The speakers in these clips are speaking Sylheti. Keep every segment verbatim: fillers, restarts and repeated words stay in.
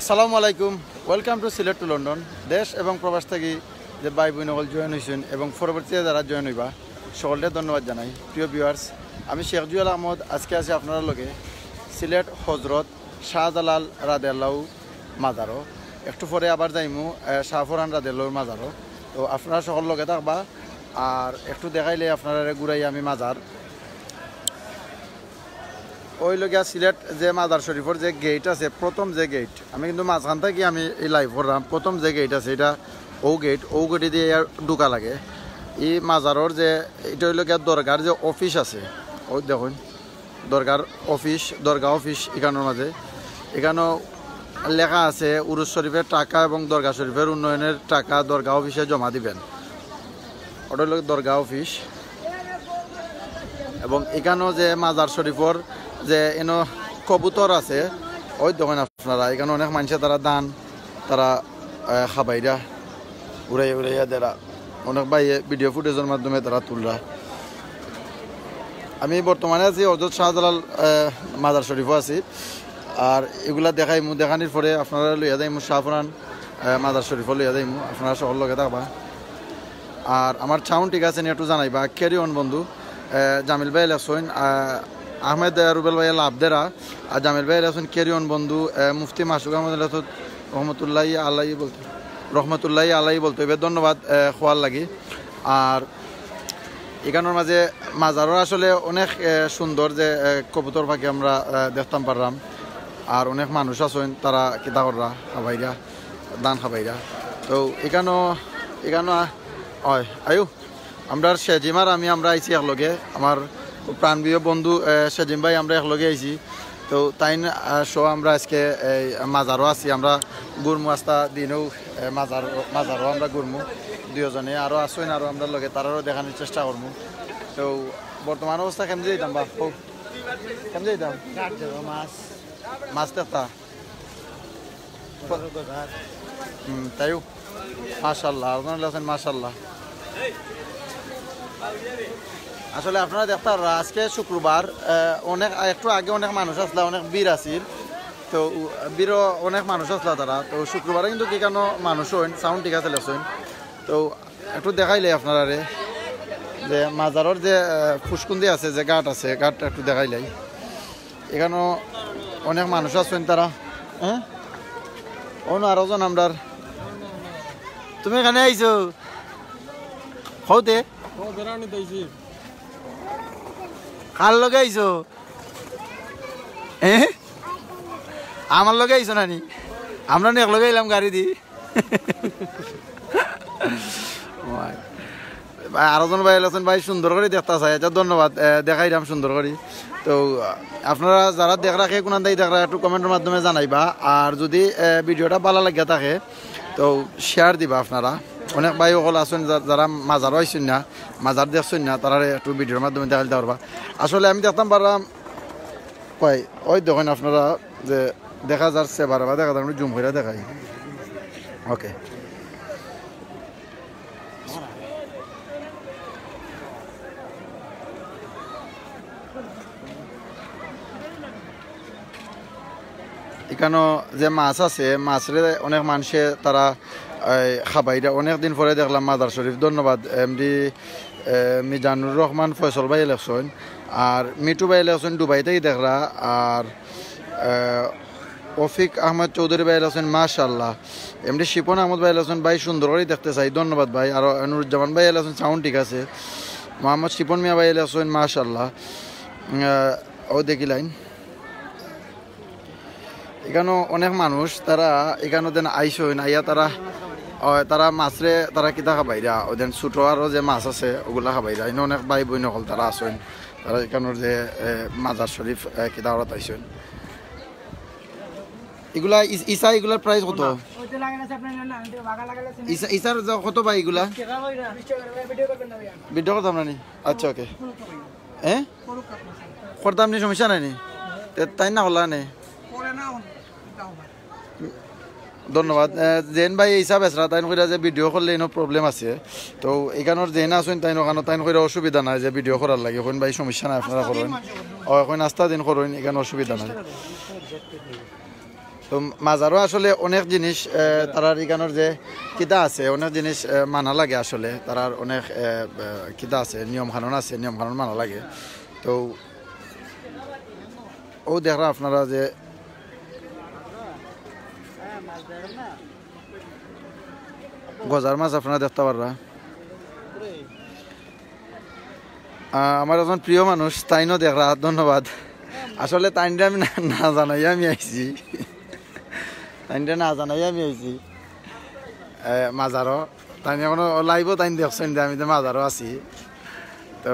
আসসালামু আলাইকুম। Welcome to Sylhet to London. দেশ এবং প্রবাস থাকি যে ভাই বইন অকল জয়েন অইছইন এবং পরবর্তীতে যারা জয়েন অইবা, সকলরে ধন্যবাদ জানাই। প্রিয় ভিউয়ার্স, আমি শেখ জুয়েল আহমদ। আজকে আছি আপনারার লগে সিলেট হজরত শাহজালাল রাদিয়াল্লাহু মাজারো। একটু পরে আবার যাইমু, আহ, শাহপরান রাদিয়াল্লাহুর মাজারো। তো আপনারা সকল লগে থাকবা, আর একটু দেখাইলে আপনারারে ঘুরাই আমি মাজার। ওই লগিয়া সিলেট যে মাজার শরীফর যে গেট আছে, প্রথম যে গেট, আমি কিন্তু মাঝখান থাকি আমি এই লাইভ করলাম, প্রথম যে গেট আছে, এটা ও গেট, ও গেটে দিয়া ঢুকা লাগে। এই মাজারর যে, এটা অইলো গিয়া দরগার যে অফিস আছে, ওই দেখইন, দরগার অফিস, দরগা অফিস ইখানোর মাঝে। ইখানো লেখা আছে, উরুস শরীফের টাকা এবং দরগা শরীফের উন্নয়নের টাকা দরগা অফিসে জমা দিবেন। ওটা অইলো দরগা অফিস। এবং ইখানো যে মাজার শরীফর যে এনো কবুতর আছে, ওই দেখইন আপনারা, ইখানো অনেক মানষে তারা ধান, তারা, আহ, খাবাইরা, উড়াইয়া উড়াইয়া দেরা, অনেক ভাইয়ে ভিডিও ফুটেজর মাধ্যমে তারা তুলরা। আমি বর্তমানে আছি হজরত শাহজালাল, আহ, মাজার শরীফো আছি। আর ইগুলা দেখাইমু, দেখানির পরে আপনারারে লইয়া যাইমু শাহপরান, আহ, মাজার শরীফো লইয়া যাইমু, আপনারা সকল লগে থাকবা। আর আমার সাউন্ড ঠিক আছে নি একটু জানাইবা, ক্যারি অন বন্ধু। আহ, জামিল ভাই লেখছইন, আহ, আহমেদ, আহ, রুবেল ভাই লাভ দেরা, আর জামিল ভাই লেখছইন ক্যারি অন বন্ধু। আহ, মুফতি মাসুক আহমদ লেখছইন রহমতুল্লাহি আলাইহি বলতে, রহমতুল্লাহি আলাইহি বলতে অইবে। ধন্যবাদ, আহ, খোয়ার লাগি। আর ইখানোর মাঝে মাজারর আসলে অনেক, আহ, সুন্দর যে, আহ, কবুতর পাখি আমরা, আহ, দেখতাম পারলাম। আর অনেক মানুষ আছইন, তারা কিতা কররা, খাবাইরা, ধান খাবাইরা। তো ইখানো, ইখানো, আহ, অয়, আয়ু, আমরার সেজিম আর আমি, আমরা আইছি একলগে, আমার প্রাণপ্রিয় বন্ধু, আহ, সেজিম ভাই, আমরা একলগে আইছি। তো তাইন, আহ, সহ আমরা আজকে এই মাজারো আছি, আমরা ঘুরমু আস্তা দিনও, আহ, মাজার, মাজারো আমরা ঘুরমু দুইজনে, আরো আছইন আরো আমরার লগে, তারারও দেখানির চেষ্টা করমু। তো বর্তমান অবস্থা কেমনে যাইতাম বা? ও, কেমনে যাইতাম? ঘাট যাবো, মাছ। মাছ দেখতা? পনেরো হাজার। হুম, তাইও। মাশাআল্লাহ, আপনার আছেন, মাশাআল্লাহ। আসলে আপনারা দেখতা পাররা, আজকে শুক্রবার, আহ, অনেক, একটু আগে অনেক মানুষ আসলা, অনেক ভিড় আছিল। তো উ-, ভিড়ও অনেক মানুষ আসলা তারা। তো শুক্রবারে কিন্তু কি কেন মানুষ হইন, সাউন্ড ঠিক আছে লেখছইন। তো একটু দেখাইলাই আপনারারে যে মাজারর যে, আহ, পুষ্কুন্দি আছে, যে ঘাট আছে, ঘাটটা একটু দেখাইলাই। ইখানো অনেক মানুষ আছইন তারা। হ্যাঁ? অনো আরো জন আমরার। তুমি ইখানো আইছো? কওতে? কার লগে আইছো? এ? আমার লগে আইছো না নি? আমরা নি একলগে আইলাম গাড়ি দি। ভাই, আরো জন ভাই আছইন, ভাই সুন্দর করি দেখতা চাই, আচ্ছা ধন্যবাদ, এ, দেখাইলাম সুন্দর করি। তো আহ, আপনারা যারা দেখরা, কে কুনান থাকি দেখরা, একটু কমেন্টর মাধ্যমে জানাইবা। আর যদি, এ, ভিডিওটা ভালা লাগিয়া থাকে, তো শেয়ার দিবা আপনারা। অনেক ভাই অকল আছইন যা-, যারা মাজারো আইছইন না, মাজার দেখছইন না, তারারে একটু ভিডিওর মাধ্যমে দেখাইতে পারবা। আসলে আমি দেখতাম পারলাম, কই, ওই দেখইন আপনারা যে দেখা যার সেবার বা দেখা যার, আমি জুম কইরা দেখাই। ওকে। ইখানো যে মাছ আছে, মাছরে অনেক মানষে তারা, এই, খাবাইরা। অনেক দিন পরে দেখলাম মাজার শরীফ। ধন্যবাদ এমডি, এ, মিজানুর রহমান ফয়সল ভাই লেখছইন, আর মিঠু ভাই লেখছইন দুবাই থাকি দেখরা, আর, এ, অফিক আহমদ চৌধুরী ভাই লেখছইন মাশাআল্লাহ। এমডি শিপন আহমদ ভাই লেখছইন, ভাই সুন্দর করি দেখতে চাই, ধন্যবাদ ভাই। আর নুরুজ্জামান ভাই লেখছইন সাউন্ড ঠিক আছে। মোহাম্মদ শিপন মিয়া ভাই লেখছইন মাশাআল্লাহ। এ, ও দেখি লাইন। ইখানো অনেক মানুষ, তারা ইখানো দেন আইছইন, আইয়া তারা, অ, তারা মাছরে, তারা কিতা খাবাইরা, ওই দেন ছোট আরো যে মাছ আছে, ওগুলা খাবাইরা। ইনো অনেক ভাই বইন অকল তারা আছইন, তারা ইখানোর যে, এ, মাজার শরীফ, এ, কিতা করাত আইছইন। ইগুলা ইস-, ইসা, ইগুলার প্রাইস কত? ইসা, ইসার যে কত ভাই ইগুলা? ভিডিও করতাম না নি? আচ্ছা, ওকে। হ্যাঁ? করতাম নি, সমস্যা নাই নি? তে তাইন না করলা নি? ধন্যবাদ। এ, জেন ভাই হিসাব এসরা, তাইন কইরা যে ভিডিও করলে ইনো প্রবলেম আছে। তো ইখানোর জেন আছইন, তাইন ওখানো তাইন কইরা অসুবিধা নাই যে ভিডিও করার লাগি। কইন ভাই সমস্যা নাই, আপনারা করইন। ও, কইন আস্তা দিন করইন, ইখানো অসুবিধা নাই। তো মাজারো আসলে অনেক জিনিস, আহ, তারার ইখানোর যে কিতা আছে, অনেক জিনিস, আহ, মানা লাগে আসলে। তারার অনেক, আহ, আহ, কিতা আছে, নিয়ম কানুন আছে, নিয়ম কানুন মানা লাগে। তো অউ দেখরা আপনারা যে গজার মাছ আপনারা দেখতা পাররা। আহ, আমার একজন প্রিয় মানুষ, তাইনও দেখরা, ধন্যবাদ। আসলে তাইনরে আমি না, না জানাইয়া আমি আইছি, তাইনরে না জানাইয়া আমি আইছি। এ, মাজারো, তাইন এখনো live-ও তাইন দেখছইন যে আমি তো মাজারো আছি। তো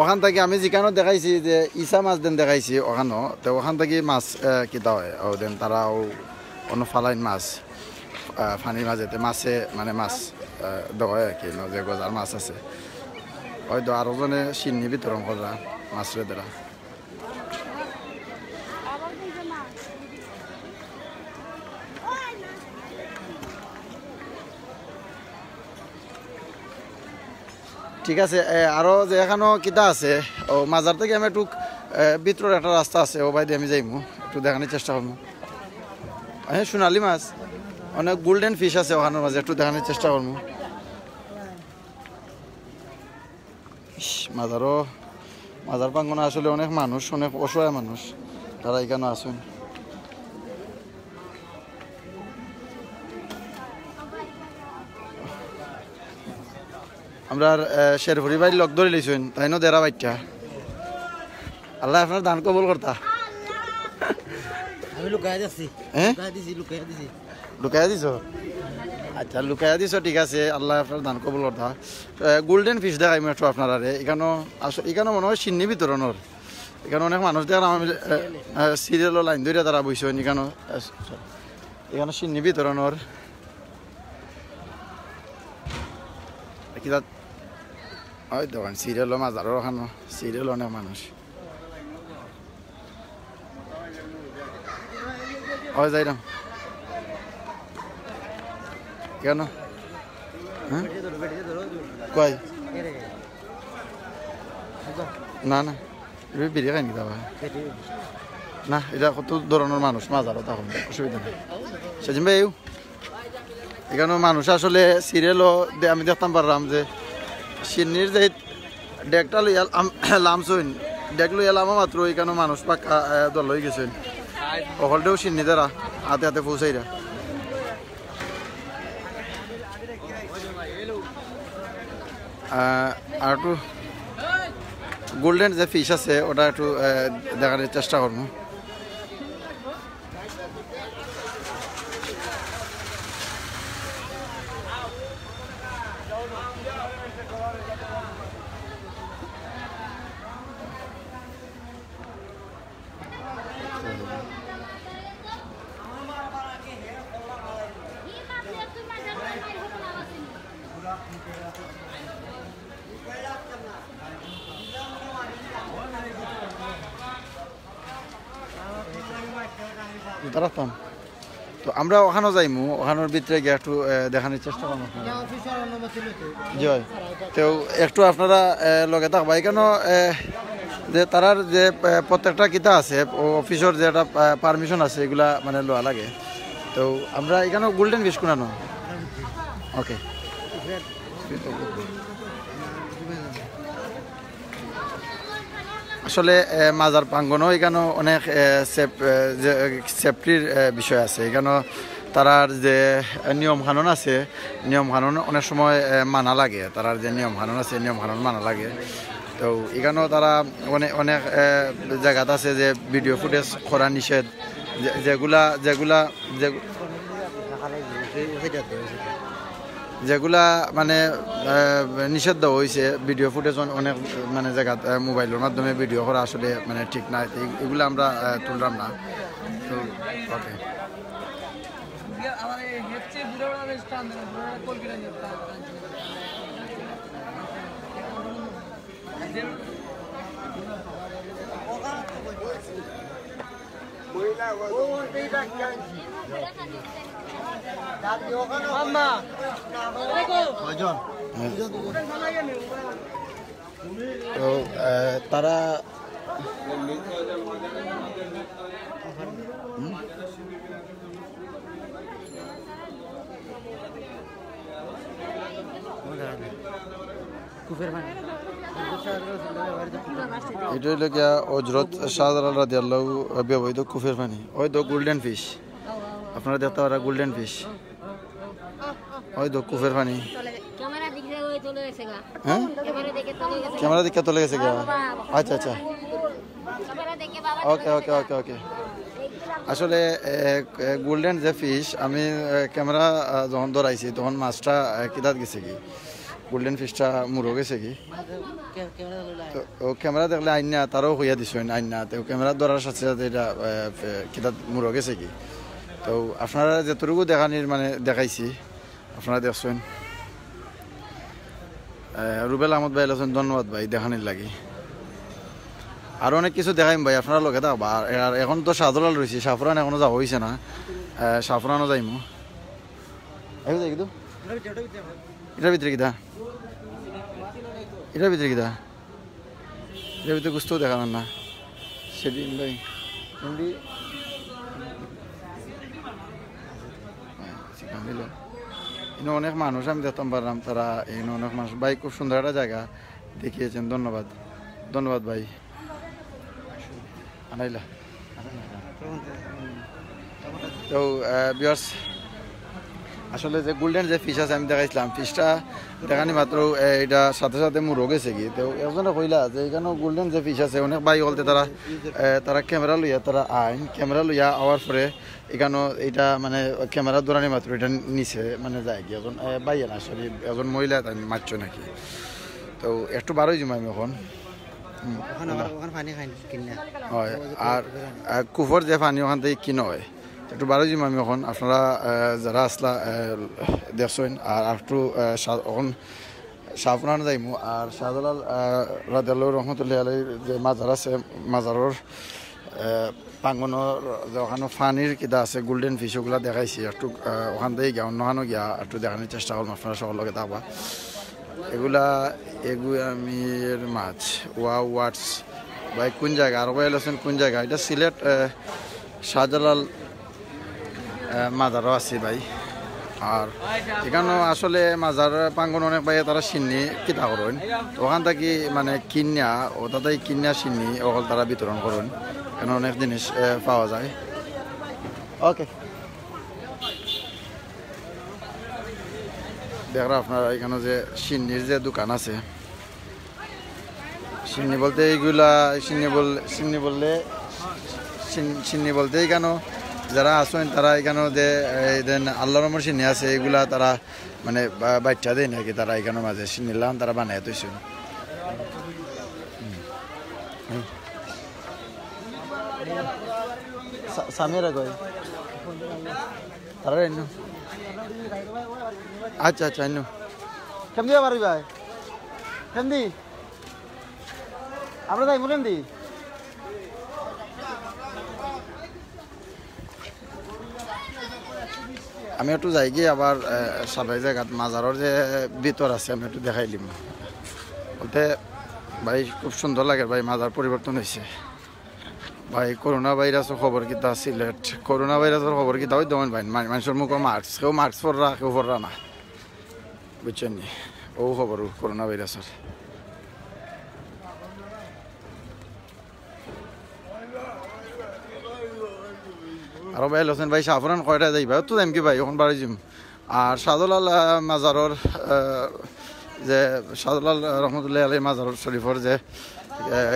অখান থাকি আমি যেখানো দেখাইছি যে ইছা মাছ দেন দেখাইছি অখানো, তো অখান থাকি মাছ, আহ, কিতা অয়, অউ দেন তারা অউ অনো ফালাইন মাছ, আহ, পানির মাঝে, তে মাছে মানে মাছ, আহ, দেওয়া অয় আর কি, ন, যে গজার মাছ আছে। অউ তো আরো জনে শিন্নি বিতরণ কররা মাছরে দেরা। ঠিক আছে, এ, আরো যে এখানো কিতা আছে, অউ মাজার থাকি আমি একটু, এ, ভিতরর একটা রাস্তা আছে, অউ বায়দি আমি যাইমু, একটু দেখানির চেষ্টা করমু। এ, সোনালী মাছ, অনেক golden fish আছে অখানোর মাঝে, একটু দেখানির চেষ্টা করমু। ইস, মাজারো, মাজার প্রাঙ্গণো আসলে অনেক মানুষ, অনেক অসহায় মানুষ, তারা ইখানো আছইন। আমরার, আহ, শেরপুরি ভাইর লগ ধরি লইছইন, তাইনও দেরা বাইচ্চা। আল্লায় আপনার দান কবুল করতা। আমি লুকাই দিছি। হ্যাঁ? লুকাই দিছি, লুকাই দিছি। লুকাই দিছো? আচ্ছা, লুকাই দিছো, ঠিক আছে। আল্লায় আপনার দান কবুল করতা। আহ, golden fish দেখাইমু একটু আপনারারে। ইখানো আস-, ইখানো মনে অয় শিন্নি বিতরণ অর। ইখানো অনেক মানুষ দেখলাম আমি, আহ, আহ, serial-ও line ধরিয়া তারা বইছইন ইখানো। আহ, ইখানো শিন্নি বিতরণ অর। কিতা, ওই দোকান serial-ও মাজারো অখানো, serial-ও অনেক মানুষ। ওই যাইরাম। কেন? হ্যাঁ? কই? না, না। এবার বিড়ি খাইনি দাবা। না, ইটা কত ধরনর মানুষ, মাজারো তখন অসুবিধা নাই। সেদিন ভাই, এউ, ইখানো মানুষ আসলে serial-ও দে-, আমি দেখতাম পারলাম যে শিন্নির যে ডেকটা লইয়া লাম-, লামছইন, ডেক লইয়া লামা মাত্র ইখানো মানুষ পাক্কা, আহ, দল অই গেছইন। অকলটেউ শিন্নি দেরা, হাতে হাতে পৌঁছাইরা। আহ, আর একটু golden যে fish আছে, ওটা একটু, আহ, দেখার চেষ্টা করমু। জুতা রাখতাম। তো আমরা অখানো যাইমু, অখানোর ভিতরে গিয়া একটু, আহ, দেখানির চেষ্টা করমু আপনারারে। জি অয়। তো একটু আপনারা, আহ, লগে থাকবা। ইখানো, আহ, যে তারার যে, আহ, প্রত্যেকটা কিতা আছে, অ-, অফিসর যে একটা, আহ, permission আছে, ইগুলা মানে লওয়া লাগে। তো আমরা ইখানো golden fish কুনানো? OK। আসলে, এ, মাজার প্রাঙ্গণও ইখানো অনেক, এ, সেফ-, এ, যে, এ, safety-র, এ, বিষয় আছে। ইখানো তারার যে, এ, নিয়ম কানুন আছে, নিয়ম কানুন অনেক সময়, এ, মানা লাগে। তারার যে নিয়ম কানুন আছে, নিয়ম কানুন মানা লাগে। তো ইখানো তারা অনেক, অনেক, এ, জাগাত আছে যে video footage করা নিষেধ। যে-, যেগুলা, যেগুলা, যে-, যেগুলা মানে, আহ, নিষিদ্ধ অইছে, video footage অন-, অনেক মানে জাগাত, আহ, mobile-র মাধ্যমে video করা আসলে মানে ঠিক নায়। তো এই-, ইগুলা আমরা, আহ, তুলরাম না। তো, OK। কয়জন? তো, আহ, তারা এটা হইল গিয়া হজরত শাহজালাল রাদিয়াল্লাহু ব্যবহৃত কূপের পানি। ওই তো গোল্ডেন ফিশ, আপনারা দেখতা পাররা গোল্ডেন ফিশ। ওই তো কূপের পানি। ক্যামেরা দিকে ওই চলে গেছে গা। হ্যাঁ? ক্যামেরা দিকে চলে গেছে। ক্যামেরা দিকে চলে গেছে গা। আচ্ছা, আচ্ছা। ক্যামেরা দিকে বাবা ওকে, চলে ওকে, গেছে গা। ওকে, ওকে। আসলে, এ, এ, গোল্ডেন যে ফিশ, আমি, এ, ক্যামেরা, আ, যখন ধরাইছি, তখন মাছটা, এ, কিতাত গেছে কি? গোল্ডেন ফিশটা মুরো গেছে কি? তো, ও ক্যামেরা দেখলে আইন না, তারাও কইয়া দিছইন আইন না। তো ক্যামেরা ধরার সাথে সাথে এটা, এ, এ, কিতাত মুরো গেছে কি? তো আপনারা যতটুকু দেখানির মানে দেখাইছি, আপনারা দেখছইন। এ, রুবেল আহমদ ভাই আছেন, ধন্যবাদ ভাই দেখানির লাগি। আর অনেক কিছু দেখাইম ভাই, আপনারা লগে থাকবা। আর, আর এখন তো শাহজালাল রইছি, শাহপুরান এখনো যাওয়া হইছে না। এ, শাহপুরানও যাইমু। এই যাই কিন্তু। এটার ভিতরে কিতা? এটার ভিতরে কিতা? এটার ভিতরে গুস্ত দেখা যার না। সেদিন ভাই, হিন্দি। হ্যাঁ, সেখান দিল। এনে অনেক মানুষ আমি দেখতাম পারলাম, তারা এনে অনেক মানুষ। ভাই, খুব সুন্দর একটা জায়গা দেখিয়েছেন, ধন্যবাদ। ধন্যবাদ ভাই। আনাইলা। তো, আহ, ভিউয়ার্স, আসলে যে গোল্ডেন যে ফিশ আছে আমি দেখাইছিলাম, ফিশটা দেখানি মাত্র, আহ, এটা সাথে সাথে মুরো গেছে কি। তো একজনে কইলা যে এখানো গোল্ডেন যে ফিশ আছে, অনেক ভাই বলতে তারা, আহ, তারা ক্যামেরা লইয়া তারা আইন, ক্যামেরা লইয়া আওয়ার পরে এখানো এটা মানে ক্যামেরা ধরানি মাত্র এটা নিচে মানে যায় কি। এখন, আহ, ভাই না, সরি, এখন মহিলা তাই মারছো নাকি। তো একটু বারোই জুমাই আমি এখন। হুম। ওখানে আবার, ওখানে পানি খাই কিনা। হয়, আর, আর কুফর যে পানি ওখান থেকে কিনা হয়। একটু বারো জিম আমি এখন, আপনারা, আহ, যারা আসলা, আহ, দেখছইন, আর একটু, আহ, শা-, এখন শাহপুরান যাইমু, আর শাহজালাল, আহ, রাদিয়াল্লাহু রহমতুল্লাহ আলাইহির যে মাজার আছে, মাজারর, আহ, প্রাঙ্গণর যে ওখানো পানির কিতা আছে, গোল্ডেন ফিশ, ওগুলা দেখাইছি। একটু, আহ, ওখান থেকে গিয়া, অন্যখানো গিয়া একটু দেখানোর চেষ্টা করবো, আপনারা সকল লগে থাকবা। এগুলা এগুয়ামির মাছ। ওয়াও, ওয়াটস। ভাই, কোন জায়গা? আরো ভাই আছেন কোন জায়গা? এটা সিলেট, আহ, শাহজালাল, আহ, মাজারও আছে ভাই। আর এখানো আসলে মাজার প্রাঙ্গণ অনেক ভাই তারা সিন্নি কিতা করইন। ওখান থাকি মানে কিনিয়া, ওটা থাকি কিনিয়া সিন্নি ওখানে তারা বিতরণ করইন। এখানে অনেক জিনিস, আহ, পাওয়া যায়। ওকে। দেখরা আপনারা এখানো যে সিন্নির যে দোকান আছে, সিন্নি বলতে এইগুলা, সিন্নি বল-, সিন্নি বললে, সিন-, সিন্নি বলতে এখানো যারা আছেন তারা এখানো যে এই দেন আল্লাহর রহমত সিন্নি আছে, এইগুলা তারা মানে বা-, বাচ্চা দেয় নাকি, তারা এখানো মাঝে সিন্নি লান তারা বানায় তো। সা-, সামিরা কই? তারা এনো। আচ্ছা, আচ্ছা, এনো। কেমদি আবার ভাই? কেমদি? আমরা যাইমু কেমদি? আমি একটু যাই গিয়া আবার, আহ, সাদাই জায়গাত মাজারর যে ভিতর আছে, আমি একটু দেখাইলিমু। বলতে ভাই, খুব সুন্দর লাগে ভাই, মাজার পরিবর্তন হইছে। ভাই, করোনা ভাইরাসর খবর কিতা সিলেট? করোনা ভাইরাসর খবর কিতা? ওই দেখইন ভাই, মা-, মানষর মুখো মাস্ক, কেউ মাস্ক পররা, কেউ পররা না, বুঝছইন নি? ও খবর করোনা ভাইরাসর। আরো ভাই আছেন ভাই, শাহপুরান কয়টায় যাইবা? তো যাইমু কি ভাই, এখন বাড়ি যাইমু। আর শাহজালাল, আহ, মাজারর, আহ, যে শাহজালাল রহমতুল্লাহ আলাইহি মাজারর শরীফর যে, আহ,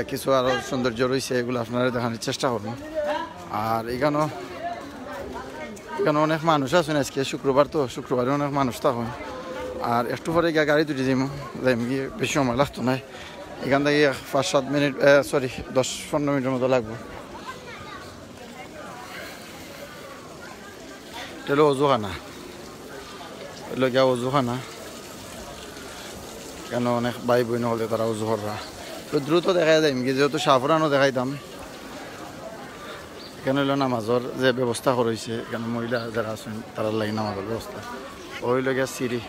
কিছু আরো সৌন্দর্য রইছে, এগুলা আপনারারে দেখানির চেষ্টা করমু। আর এখানো, এখানো অনেক মানুষ আছইন আজকে, শুক্রবার তো, শুক্রবারে অনেক মানুষ থাকইন। আর একটু পরে গিয়া গাড়িত উঠি যাইমু, যাইমু গি, বেশি সময় লাগতো নায়। এখান থাকি পাঁচ সাত মিনিট, আহ, সরি, দশ পনেরো মিনিটর মতো লাগবো। এটা হইল অজুখানা, এটা হইল গিয়া অজুখানা। কেন অনেক ভাই বইন হকলে তারা অজু কররা। তো দ্রুত দেখাই যাইমু গি, যেহেতু শাহপুরানো দেখাইতাম। এখানো হইল নামাজর যে ব্যবস্থা করা হইছে, এখানো মহিলা যারা আছইন তারার লাগি নামাজর ব্যবস্থা। ও হইল গিয়া সিঁড়ি।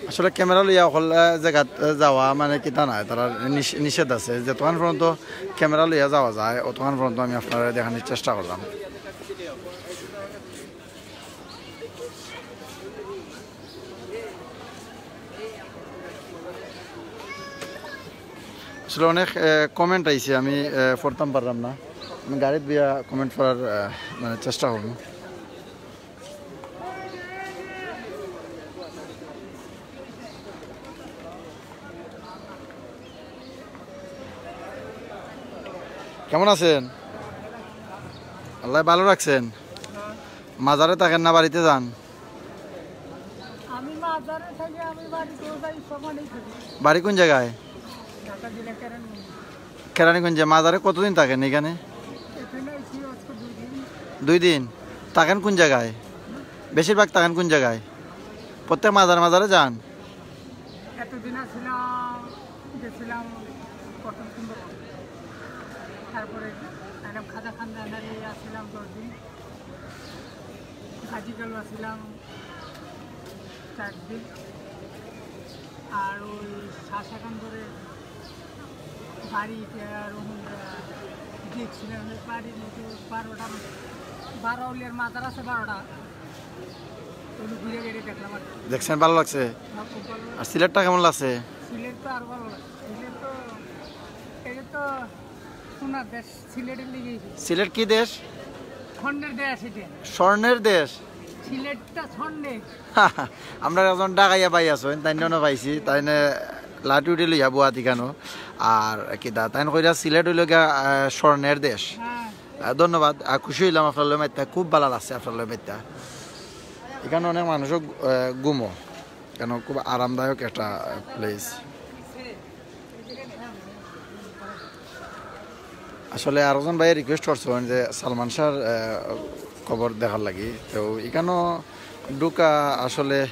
আসলে ক্যামেরা লইয়া অকল, আহ, জাগাত, আহ, যাওয়া মানে কিতা নায়, তারা নিষ-, নিষেধ আছে। যতক্ষণ পর্যন্ত ক্যামেরা লইয়া যাওয়া যায়, অতক্ষণ পর্যন্ত আমি আপনারারে দেখানির চেষ্টা করলাম। আসলে অনেক, আহ, comment আইছে, আমি, আহ, পড়তাম পারলাম না। আমি গাড়িত বইয়া comment পড়ার, আহ, মানে চেষ্টা করমু। কেমন আছেন? আল্লায় ভালো রাখছেন? মাজারে থাকেন না বাড়িতে যান? আমি মাজারে থাকি, আমি বাড়িতেও যাই, সমানেই থাকি। বাড়ি কোন জায়গায়? ঢাকা জেলা কেরানীগঞ্জ। কেরানীগঞ্জে। মাজারে কতদিন থাকেন এখানে? এখানে আছি আজকে দুই দিন। দুই দিন? থাকেন কোন জায়গায়? বেশিরভাগ থাকেন কোন জায়গায়? প্রত্যেক মাজারে মাজারে যান? এতদিন আছিলাম, গেছিলাম প্রথম সুন্দরবন, তারপরে ম্যাডাম খাজা খান জানারি আছিলাম দশ দিন, গাজীকালু আছিলাম চার দিন, আর ওই শাহজাহান ধরে বাড়িতে আর ওখানটা দেখছিলাম, ওই বাড়ির মতো বারোটা, বারো আউলিয়ার মাজার আছে বারোটা, ওগুলো ঘুরে ঘুরে দেখলাম আর কি। দেখছেন, ভালো লাগছে? আমার খুব ভালো লাগছে। আর সিলেটটা কেমন লাগছে? সিলেট তো আরো ভালো লাগছে। সিলেট তো, এটা তো সোনার দেশ, সিলেটের লিগেই। সিলেট কি দেশ? স্বর্ণের দেশ এটা। স্বর্ণের দেশ? সিলেটটা স্বর্ণের। আমরা একজন ঢাকাইয়া ভাই আছইন, তাইন জন্য পাইছি, তাইনে লাঠি উঠি লইয়া বুয়াতি কেন। আর কিতা, তাইন কইরা সিলেট অইলো গিয়া, আহ, স্বর্ণের দেশ। হ্যাঁ। আহ, ধন্যবাদ। আর খুশি অইলাম আপনার লগে মাইত্তা, খুব ভালা লাগছে আপনার লগে মাইত্তা। এখানে অনেক মানুষও, আহ, ঘুমো, কেন খুব আরামদায়ক একটা place। আসলে আরোজন ভাইয়ে request করছইন যে সালমান শাহর, আহ, কবর দেখার লাগি। তো এখানো ঢুকা আসলে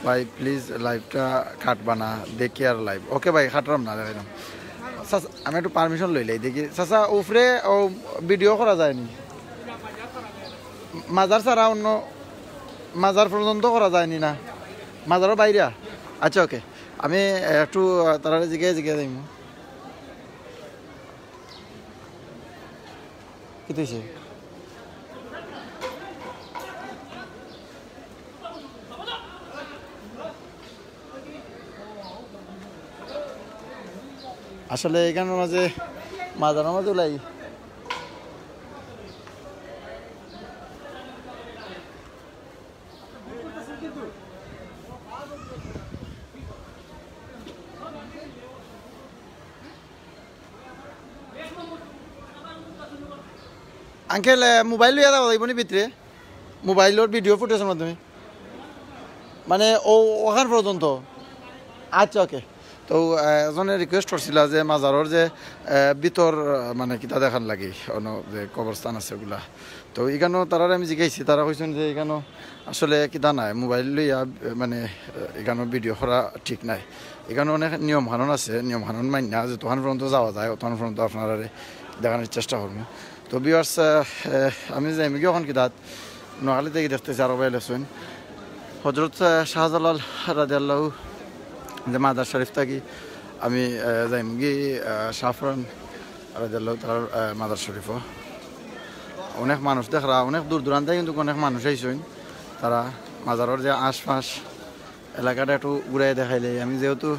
ভাই, please live টা কাটবা না, দেখি আর live। OK ভাই, কাটরাম না, দেখাইলাম। আচ্ছা, আমি একটু permission লইলাই, দেখি। চাচা, উপরে ও video করা যায়নি? মাজার ছাড়া অন্য মাজার পর্যন্ত করা যায়নি না? মাজারও বাইরা? আচ্ছা, OK। আমি একটু, আহ, তারারে জিগাই জিগাই যাইমু। কিতা অইছে? আসলে এখানোর মাঝে, মাজারর মাঝে উলাই। Uncle, এ, mobile লইয়া যাওয়া যাইবো নি ভিতরে? Mobile-র video footage-র মাধ্যমে? মানে, ও, ওখান পর্যন্ত? আচ্ছা, OK। তো, এ, একজনে request করছিলা যে মাজারর যে, এ, ভিতর, এ, মানে, কিতা দেখার লাগি, অন্য যে কবরস্থান আছে ওগুলা। তো এখানো তারারে আমি জিগাইছি, তারা কইছইন যে এখানো আসলে কিতা নাই, mobile লইয়া, এ, মানে, এ, এখানো video করা ঠিক নাই। এখানো অনেক নিয়ম কানুন আছে, নিয়ম কানুন মাইন্না যতক্ষণ পর্যন্ত যাওয়া যায়, অতক্ষণ পর্যন্ত আপনারারে দেখানির চেষ্টা করমু। তো viewers, এ, এ, আমি যাইমুগি অখন কিতাত নোয়াখালী থাকি দেখতেছি আরো ভাই আছইন। হজরত, আহ, শাহজালাল রাদিয়াল্লাহু যে মাজার শরীফ থাকি আমি, আহ, যাইমুগি, আহ, শাহপরান রাদিয়াল্লাহু তাআলার, আহ, মাজার শরীফও। অনেক মানুষ দেখরা, অনেক দূর দূরান্তে কিন্তু অনেক মানুষ আইছইন। তারা মাজারর যে আশপাশ এলাকাটা একটু ঘুরাই দেখাইলাই। আমি যেহেতু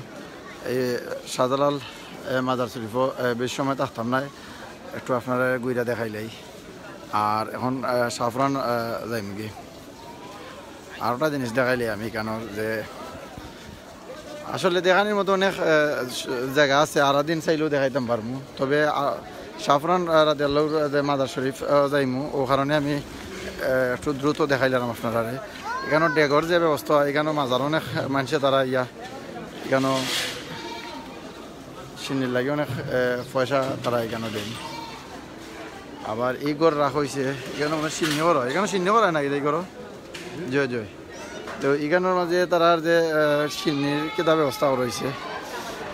এই শাহজালাল, এ, মাজার শরীফও, এ, বেশি সময় থাকতাম না, একটু আপনারারে ঘুরাই দেখাইলাই। আর এখন, এ, শাহপরান, এ, যাইমুগি। আর একটা জিনিস দেখাইলাই আমি কেন যে আসলে দেখানির মতো অনেক, এ, জাগা আছে, আর দিন চাইলেও দেখাইতাম পারমু। তবে, আ, শাহপরান, আ, রাদিয়াল্লাহুর যে মাজার শরীফ, আ, যাইমু, ও কারণে আমি, আ, একটু দ্রুত দেখাইলাম আপনারারে। এখানো ডেগর যে ব্যবস্থা, এখানো মাজার অনেক মানষে তারা ইয়া, এখানো শিন্নির লাগি অনেক, আ, পয়সা তারা এখানো দেইন। আবার এই ঘর রাখা অইছে, এখানো মানে শিন্নি করা, এখানো শিন্নি করা নাকি এই ঘর? জয় জয়। তো ইখানোর মাঝে তারার যে, আহ, শিন্নির কিতা ব্যবস্থা করা অইছে,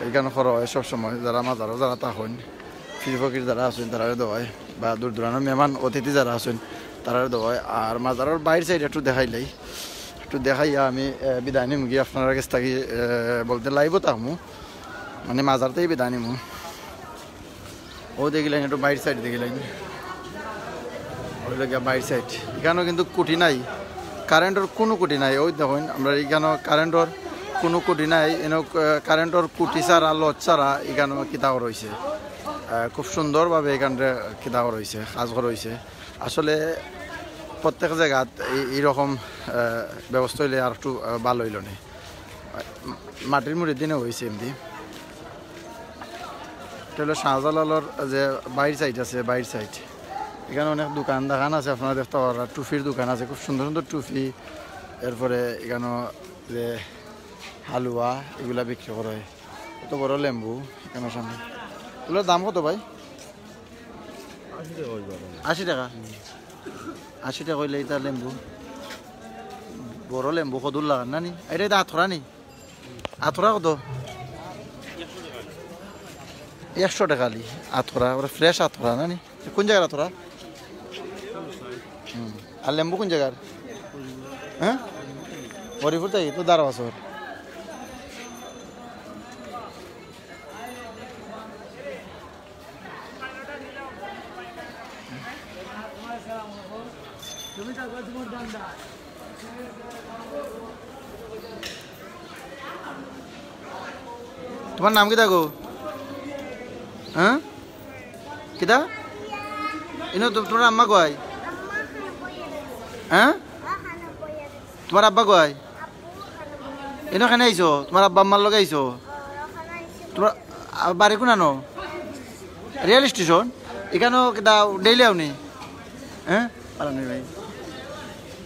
ইখানো করা অয় সব সময়, যারা মাজারো যারা থাকইন, পীর ফকির যারা আছইন, তারারে দেওয়া অয়, বা দূর দূরান্তর মেহমান অতিথি যারা আছইন, তারারে দেওয়া অয়। আর মাজারর বাইর side একটু দেখাইলাই, একটু দেখাইয়া আমি, আহ, বিদায় নিমু গি আপনারার গেছ থাকি, আহ, বলতে live-ও থাকমু, মানে মাজার থাকি বিদায় নিমু। ও দেখিলাইন, একটু বাইর side দেখিলাইন, ওই লগিয়া বাইর side। ইখানো কিন্তু খুঁটি নাই, কারেন্টর কুনু খুঁটি নাই। ওই দেখইন, আমরার ইখানো কারেন্টর কুনু খুঁটি নাই, এনো, আহ, কারেন্টর খুঁটি ছাড়া, লজ ছাড়া ইখানো কিতা করা অইছে। আহ, খুব সুন্দরভাবে ইখানরে কিতা করা অইছে, কাজ করা অইছে। আসলে প্রত্যেক জাগাত এই, এইরকম, আহ, ব্যবস্থা অইলে আর একটু, আহ, ভালা অইলো নে। মাটির মুড়ি দিনে অইছে এমনি। ইটা অইলো শাহজালালর যে বাইর side আছে, বাইর side। ইখানো অনেক দোকান দাকান আছে, আপনারা দেখতা পাররা, টুপির দোকান আছে, খুব সুন্দর সুন্দর টুপি। এরপরে ইখানো যে হালুয়া, ইগুলা বিক্রি করা অয়। কত বড় লেম্বু ইখানো সামনে। ইগুলার দাম কত ভাই? আশি টেকা অইলে ইটা লেম্বু। বড় লেম্বু কদুর লাগান না নি? ইটা, ইটা আতখরা নি? আতখরা কত? একশো টেকা আলি আতখরা, ওরা fresh আতখরা না নি? কোন জাগার আতখরা? হুম। আর লেম্বু কোন জাগার? হ্যাঁ? হরিপুর থাকি তো দাঁড়াও আসো। তোমার নাম কিতা গো? হ্যাঁ? কিতা? ইনো তো-, তোমার আম্মা কই? হ্যাঁ? তোমার আব্বা কই? ইনো কেনে আইছো? তোমার আব্বা আম্মার লগে আইছো? তোমার, আ, বাড়ি কুনানো? Rail station? ইখানো কিতা daily আওনি? হ্যাঁ? পালা নাই ভাই।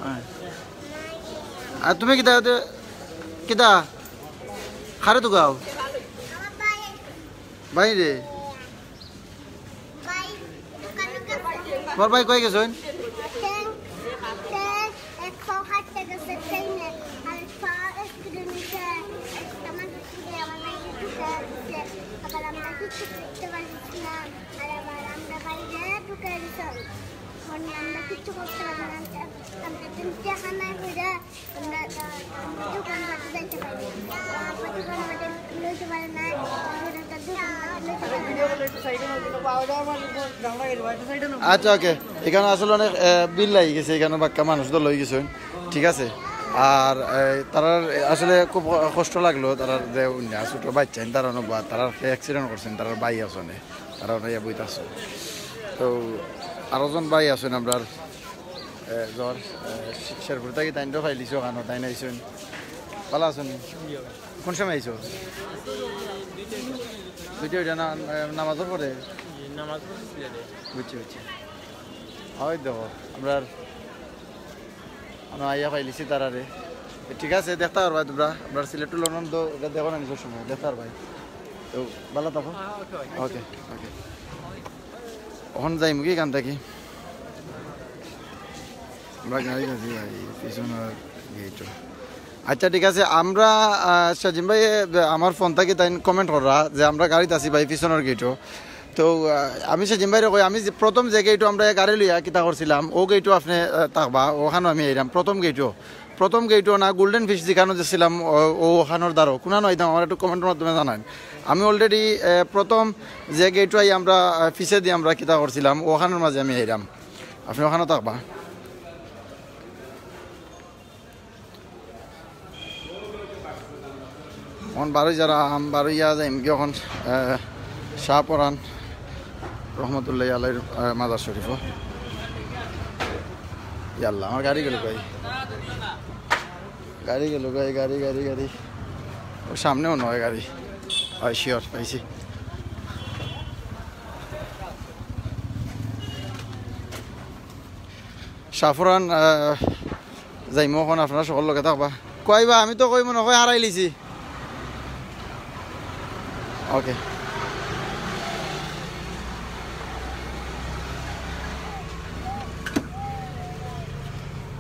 হ্যাঁ। আর তুমি কিতা, কিতা? কারে তুকাও? বাইরে। তোমার ভাই কই গেছইন? আচ্ছা, ওকে। ইখানো আসলে অনেক, আহ, ভিড় লাগি গেছে, ইখানো বাক্কা মানুষ তো লই গেছে, ঠিক আছে। আর, আহ, তারার আসলে খুব কষ্ট লাগলো, তারার যে উন্না ছোট বাচ্চা, তারা অনুবা, তারার accident করছেন, তারার ভাই আছে নে, তারা ওনাইয়া বইত আছে। তো আরো জন ভাই আছেন আমরার, আহ, জ্বর, আহ, শে-, শেরপুর থাকি তাইন তো পাইলিছো কানো, তাইন আইছেন। ভালা আছেন? কোন সময় আইছো? দুইটা, ওইটা না, নামাজর পরে? জি, নামাজ পড়ছি সিলেটে। বুঝছি, বুঝছি। হয় দেখো, আমরার, আমরা আইয়া পাইলিছি তারারে। এ, ঠিক আছে, দেখতা পারবায় তোমরা। আমরার সিলেট to লন্ডন তো ইটা দেখো না নিজর সময়, দেখতা পারবায়। তো ভালা থাকো। হ্যাঁ, ওকে ভাই। ওকে, ওকে। অখন যাইমু গি ইখান থাকি? আমরা গাড়ি আছি ভাই, পিছনর গেইটো। আচ্ছা, ঠিক আছে, আমরা, আহ, শাজিম ভাই, আহ, আমার ফোন থাকি তাইন comment কররা যে আমরা গাড়িত আছি ভাই, পিছনর গেইটো। তো, আহ, আমি শাজিম ভাইরে কই, আমি যে প্রথম যে গেইটো আমরা গাড়ি লইয়া কিতা করছিলাম, ও গেইটো আপনে, আহ, থাকবা, ওখানো আমি আইরাম, প্রথম গেইটো। প্রথম গেইটো না, গোল্ডেন ফিশ যেখানো যেছিলাম, ও, ও ওখানোর দ্বারো। কুনানো আইতাম, আমার একটু comment-র মাধ্যমে জানাইন। আমি already, আহ, প্রথম যে গেইটো আই আমরা, আহ, ফিশে দি আমরা কিতা করছিলাম, ওখানোর মাঝে আমি আইরাম। আপনে ওখানো থাকবা। অখন বারোই যারা আম বারোইয়া যাইমু গি অখন, আহ, শাহপরান রহমতুল্লাহ আলাইহির, আহ, মাজার শরীফো। ইয়াল্লা, আমার গাড়ি গেল কই? গাড়ি গেল কই? গাড়ি, গাড়ি, গাড়ি। ও সামনেও নয় গাড়ি। হয়, sure, পাইছি। শাহপরান, আহ, যাইমু অখন, আপনারা সকল লগে থাকবা। কইবা, আমি তো কই মনে কই হারাইলিছি। ওকে।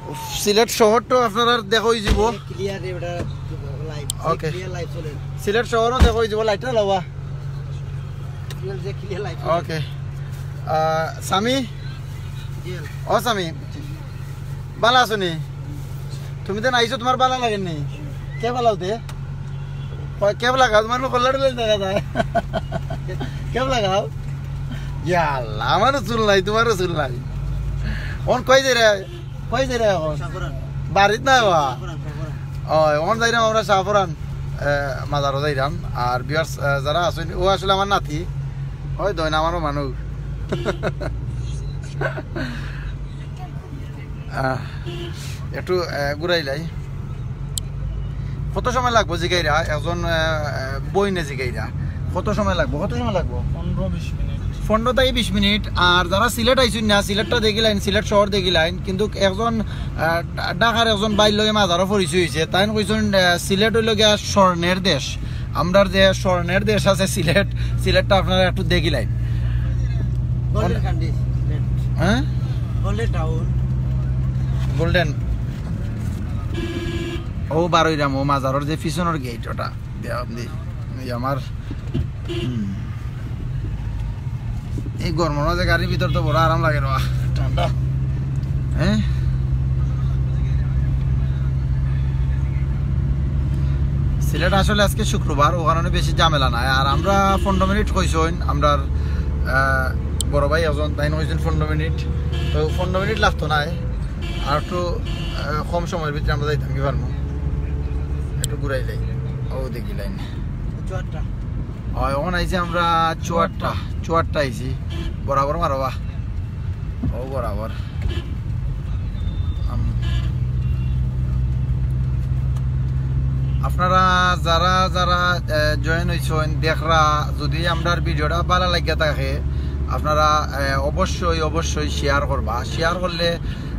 উফ, সিলেট শহর তো আপনারা দেখা অইযিবো। Clear রে, ওটা live, ওকে। Clear live চলে। সিলেট শহরও দেখা অইযিবো, light-টা লাওয়া। Clear যে clear live চলে। ওকে। আহ, সামি? জি। ও সামি, ভালা আছো নি? তুমি তো আইছো, তোমার ভালা লাগে নি? কে ভালাও দে? কয়, কে ভালা খাও? তোমার কল্লা টুলে দেখা যায়। কে ভালা খাও? ইয়া আল্লাহ, আমারও চুল নাই, তোমারও চুল নাই। অন কই যাইরা? কই যাইরা অখন? বাড়িত না বা? অয়, অখন যাইরাম আমরা শাহপরান, এ, মাজারো যাইরাম। আর viewers, এ, যারা আছইন, ও আসলে আমার নাতি। অয়, দইন আমারও মানুষ। আহ, একটু, আহ, ঘুরাইলাই। কত সময় লাগবো জিগাইরা? একজন, আহ, আহ, বইনে জিগাইরা। কত সময় লাগবো? কত সময় লাগবো? পনেরো বিশ মিনিট। পনেরো থাকি বিশ মিনিট। আর যারা সিলেট আইছইন না, সিলেটটা দেখিলাইন, সিলেট শহর দেখিলাইন, কিন্তু একজন, আহ, ঢা-, ঢাকার একজন ভাইর লগে মাজারো পরিচয় অইছে। তাইন কইছইন, আহ, সিলেট অইলো গিয়া স্বর্ণের দেশ। আমরার যে স্বর্ণের দেশ আছে সিলেট, সিলেটটা আপনারা একটু দেখিলাইন। Golden country. হ্যাঁ? Golden town. গোল্ডেন। ও বারইরাম, ও মাজারর যে পিছনর গেইট, ওটা দেওয়া দি-, এই আমার, হুম। এই গরমর মাঝে গাড়ির ভিতর তো বড় আরাম লাগে রে, ঠান্ডা। হ্যাঁ? সিলেট আসলে আজকে শুক্রবার, ও কারণে বেশি ঝামেলা নাই। আর আমরা পনেরো মিনিট কইছইন, আমরার, আহ, বড় ভাই একজন, তাইন কইছইন পনেরো মিনিট, তো পনেরো মিনিট লাগতো নায়, আর একটু, আহ, কম সময়র ভিতরে আমরা যাইতাম কি পারমু, একটু ঘুরাইলাই, ও দেখিলাইন। চুয়াট্টা। অয়, অখন আইছি আমরা চুয়াট্টা, চুয়াট্টা আইছি, বরাবর মারবা। ও বরাবর। আম-, আপনারা যারা যারা, এ, join অইছইন, দেখরা, যদি আমরার ভিডিওটা ভালা লাগিয়া থাকে, আপনারা, এ, অবশ্যই, অবশ্যই share করবা। Share করলে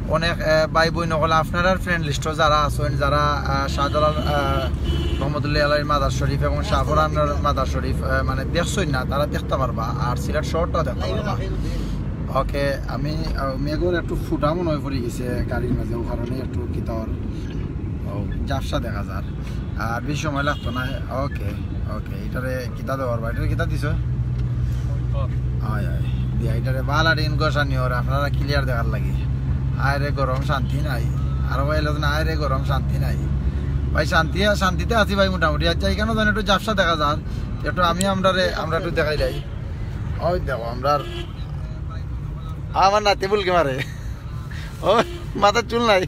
অনেক, এ, ভাই বইন অকল আপনারার friend list-ও যারা আছইন, যারা, আ, শাহজালাল, আ, রহমতুল্লাহ আলাইহির মাজার শরীফ এবং শাহপরানর মাজার শরীফ, এ, মানে দেখছইন না, তারা দেখতা পারবা, আর সিলেট শহরটাও দেখতা পারবা। ওকে, আমি, আহ, মেঘর একটু ফুটা মনে অয় পড়ি গেছে গাড়ির মাঝে, ও কারণে একটু কিতা অর, ও, ঝাপসা দেখা যার। আর বেশি সময় লাগতো না। ওকে, ওকে, ইটারে কিতা দেওয়ার বা, ইটারে কিতা দিছো? অয়, অয়, দিয়া ইটারে বালা দিন গোসানি অর, আপনারা clear দেখার লাগি। আয় রে গরম শান্তি নাই, আর ভাই এলো না, আয় রে গরম শান্তি নাই। ভাই শান্তি, শান্তিতে আছি ভাই মোটামুটি। আচ্ছা, এখানে যেন একটু ঝাপসা দেখা যার, একটু আমি আমরারে, আমরা একটু দেখাইলাই। ওই দেখো, আমরার আমার নাতি বুলকি মারে। ও, মাথার চুল নাই।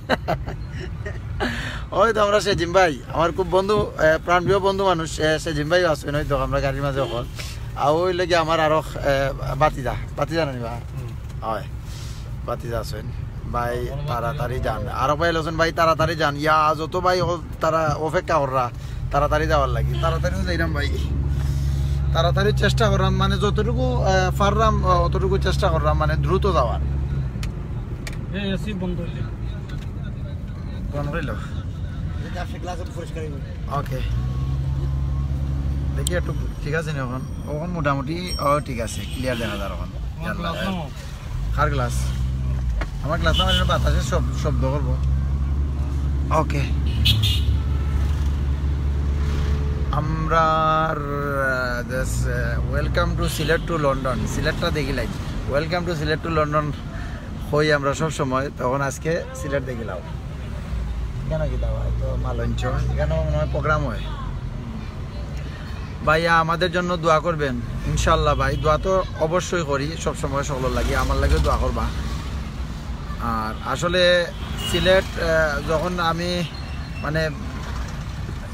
ওই তো আমরা সেজিম ভাই, আমার খুব বন্ধু, এ, প্রাণপ্রিয় বন্ধু মানুষ, এ, সেজিম ভাইও আছইন, ওই তো আমরা গাড়ির মাঝে অখন। আর ওই লাগি আমার আরো, এ, ভাতিজা, ভাতিজা নানি বা? অয়, ভাতিজা আছইন। ভাই, তাড়াতাড়ি যান। আরো ভাই আছইন, ভাই, তাড়াতাড়ি যান। ইয়া, যত ভাই অকল তারা অপেক্ষা কররা, তাড়াতাড়ি যাওয়ার লাগি। তাড়াতাড়িও যাইরাম ভাই। তাড়াতাড়ি চেষ্টা কররাম, মানে যতটুকু, আহ, পাররাম, আহ, অতটুকু চেষ্টা কররাম, মানে দ্রুত যাওয়ার। এ, এসি বন্ধ অইলে। বন্ধ অইলো? এটা আসে গ্লাস পরিষ্কার অইবো। ওকে। দেখি একটু ঠিক আছে নি অখন? অখন মোটামুটি, ও ঠিক আছে, clear দেখা যার অখন। আমার গ্লাস নামাও। কার গ্লাস? আমার গ্লাস আমার এখানে বাতাসে সব শব্দ করবো। ওকে, আমরা, আহ, this, আহ, welcome to Sylhet to London, সিলেটটা দেখিলাই। Welcome to Sylhet to London কই আমরা সব সময়, তখন আজকে সিলেট দেখিলাম। কেন কি দাও, তো মালঞ্চ, এখানে মনে হয় প্রোগ্রাম হয়। ভাইয়া, আমাদের জন্য দোয়া করবেন ইনশাআল্লাহ। ভাই, দোয়া তো অবশ্যই করি, সব সময় সকলর লাগি, আমার লাগিও দোয়া করবা। আর আসলে সিলেট, আহ, যখন আমি, মানে,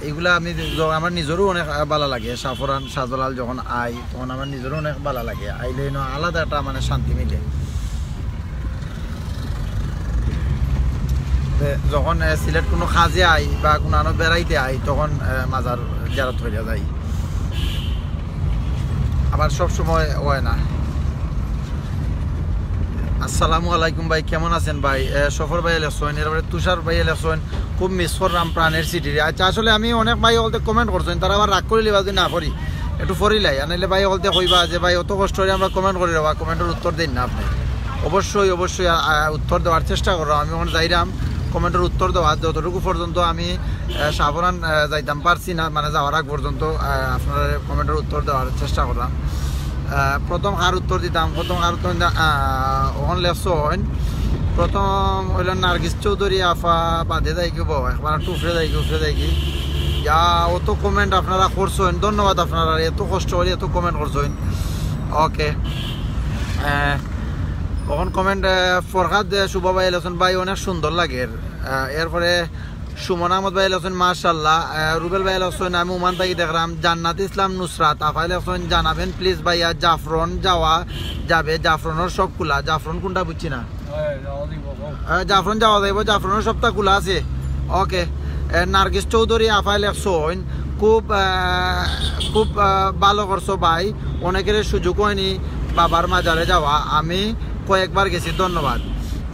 এইগুলা আমি য-, আমার নিজেরও অনেক, আহ, ভালা লাগে। শাহপরান, শাহজালাল যখন আই, তখন আমার নিজেরও অনেক ভালা লাগে। আইলে না আলাদা একটা, মানে, শান্তি মিলে। তে যখন, এ, সিলেট কুনু কাজে আই বা কুনু আনো বেড়াইতে আই, তখন, এ, মাজার জিয়ারত করিয়া যাই। আবার সব সময় হয় না। আসসালামু আলাইকুম ভাই, কেমন আছেন ভাই? এ, সফর ভাই লেখছইন, এরপরে তুষার ভাই লেখছইন, খুব miss করলাম প্রাণের সিটিরে। আচ্ছা, আসলে আমি অনেক ভাই অকলতে comment করছইন, তারা আবার রাগ করিলিবা যদি না করি, একটু পড়িলাই, আনাইলে ভাই অকলতে কইবা যে, "ভাই, অত কষ্ট করি আমরা comment করি রেবা, comment-র উত্তর দেইন না আপনে।" অবশ্যই, অবশ্যই, আ, আ, উত্তর দেওয়ার চেষ্টা কররাম। আমি অখন যাইরাম comment-র উত্তর দেওয়ার, যতটুকু পর্যন্ত আমি, আ, শাহপরান, আ, যাইতাম পারছি না, মানে যাওয়ার আগ পর্যন্ত, আ, আপনারারে comment-র উত্তর দেওয়ার চেষ্টা কররাম। আ, প্রথম কার উত্তর দিতাম, প্রথম কার উত্তর দিতাম, আ, অখন লেখছইন, প্রথম অইলো নার্গিস চৌধুরী আফা, বাদে যাইগি বউ, একবার টুফরে যাইগি, উফরে যাইগি। ইয়া, অত comment আপনারা করছইন, ধন্যবাদ আপনারা, এত কষ্ট করি এত comment করছইন। ওকে, অখন comment, আহ, ফরহাদ, আহ, শুভ ভাই লেখছইন, ভাই অনেক সুন্দর লাগের। আহ, এরপরে সুমন আহমদ ভাই লেখছইন, মাশাআল্লাহ। আহ, রুবেল ভাই লেখছইন, আমি ওমান থাকি দেখরাম। জান্নাত ইসলাম নুসরাত আফায় লেখছইন, জানাবেন please ভাইয়া, জাফরন যাওয়া যাবে, জাফরনর সব খোলা। জাফরন কোনটা বুঝছি না। আহ, জাফরন যাওয়া যাইব, জাফরনর সবটা খোলা আছে। ওকে, আহ, নার্গিস চৌধুরী আফায় লেখছইন, খুব, আহ, খুব, আহ, ভালো করছো ভাই, অনেকের সুযোগ হয়নি বাবার মাজারে যাওয়া, আমি কয়েকবার গেছি, ধন্যবাদ।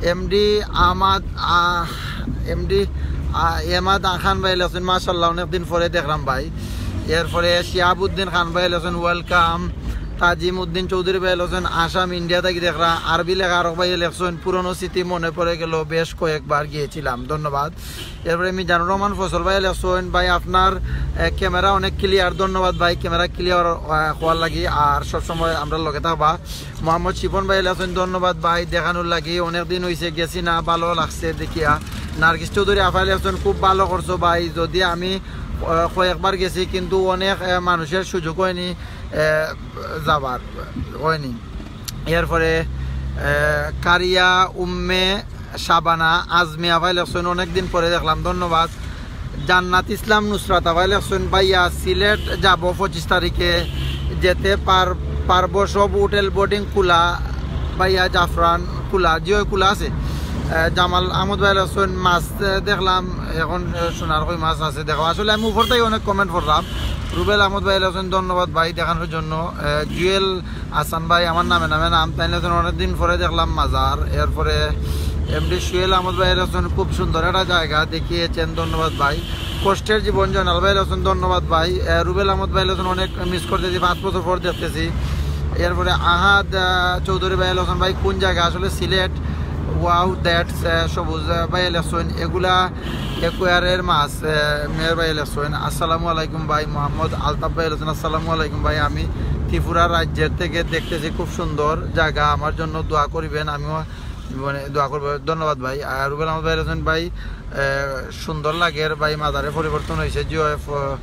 এমডি আমাদ, আহ, এমডি, আহ, এমাদ খান ভাই লেখছইন, মাশাআল্লাহ, অনেকদিন পরে দেখরাম ভাই। এরপরে শিহাবুদ্দিন খান ভাই লেখছইন, welcome। তাজিম উদ্দিন চৌধুরী ভাই লেখছইন, আসাম, ইন্ডিয়া থাকি দেখরা। আরবি লেখা আরক ভাই লেখছইন, পুরনো স্মৃতি মনে পড়ে গেল, বেশ কয়েকবার গিয়েছিলাম, ধন্যবাদ। এরপরে মিজানুর রহমান ফসল ভাই লেখছইন, ভাই আপনার, আহ, ক্যামেরা অনেক ক্লিয়ার, ধন্যবাদ ভাই, ক্যামেরা ক্লিয়ার হওয়ার লাগি। আর সবসময় আমরার লগে থাকবা। মোহাম্মদ শিপন ভাই লেখছইন, ধন্যবাদ ভাই, দেখানোর লাগি, অনেকদিন হইছে গেছি না, ভালো লাগছে দেখিয়া। নার্গিস চৌধুরী আফায় লেখছইন, খুব ভালো করছো ভাই, যদি আমি, আহ, কয়েকবার গেছি কিন্তু অনেক, আহ, মানুষের সুযোগ হয়নি, আহ, যাবার হয়নি। এরপরে, আহ, কারিয়া উম্মে শাবানা আজমি আফায় লেখছইন, অনেকদিন পরে দেখলাম, ধন্যবাদ। জান্নাত ইসলাম নুসরাত আফায় লেখছইন, ভাইয়া সিলেট যাব পঁচিশ তারিখে, যেতে পার-, পারবো, সব হোটেল বোর্ডিং খোলা, ভাইয়া জাফরন খোলা, জি অয় খোলা আছে। আহ, জামাল আহমদ ভাই লেখছইন, মাছ, আহ, দেখলাম, এখন, আহ, সোনার কই মাছ আছে, দেখো। আসলে আমি উপর থাকি অনেক comment পড়লাম। রুবেল আহমদ ভাই লেখছইন, ধন্যবাদ ভাই দেখানোর জন্য। আহ, জুয়েল হাসান ভাই, আমার নামে নামে নাম, তাইন লেখছইন, অনেকদিন পরে দেখলাম মাজার। এরপরে এমডি সুয়েল আহমদ ভাই লেখছইন, খুব সুন্দর একটা জায়গা দেখিয়েছেন, ধন্যবাদ ভাই। কষ্টের জীবন জয়নাল ভাই লেখছইন, ধন্যবাদ ভাই। আহ, রুবেল আহমদ ভাই লেখছইন, অনেক মিস করতেছি, পাঁচ বছর পর দেখতেছি। এরপরে আহাদ, আহ, চৌধুরী ভাই লেখছইন, ভাই কোন জায়গা? আসলে সিলেট। Wow, that's, আহ, সবুজ, আহ, ভাই লেখছইন, এগুলা একুয়ারের মাছ, আহ, মেহের ভাই লেখছইন। আসসালামু আলাইকুম ভাই। মোহাম্মদ আলতাফ ভাই লেখছইন, আসসালামু আলাইকুম ভাই, আমি ত্রিপুরা রাজ্যের থেকে দেখতেছি, খুব সুন্দর জায়গা, আমার জন্য দোয়া করিবেন, আমিও মানে দোয়া করবো। ধন্যবাদ ভাই। আর রুবেল আহমদ ভাই লেখছইন, ভাই, আহ, সুন্দর লাগের ভাই, মাজারে পরিবর্তন হয়েছে, জি অয়। ফ-,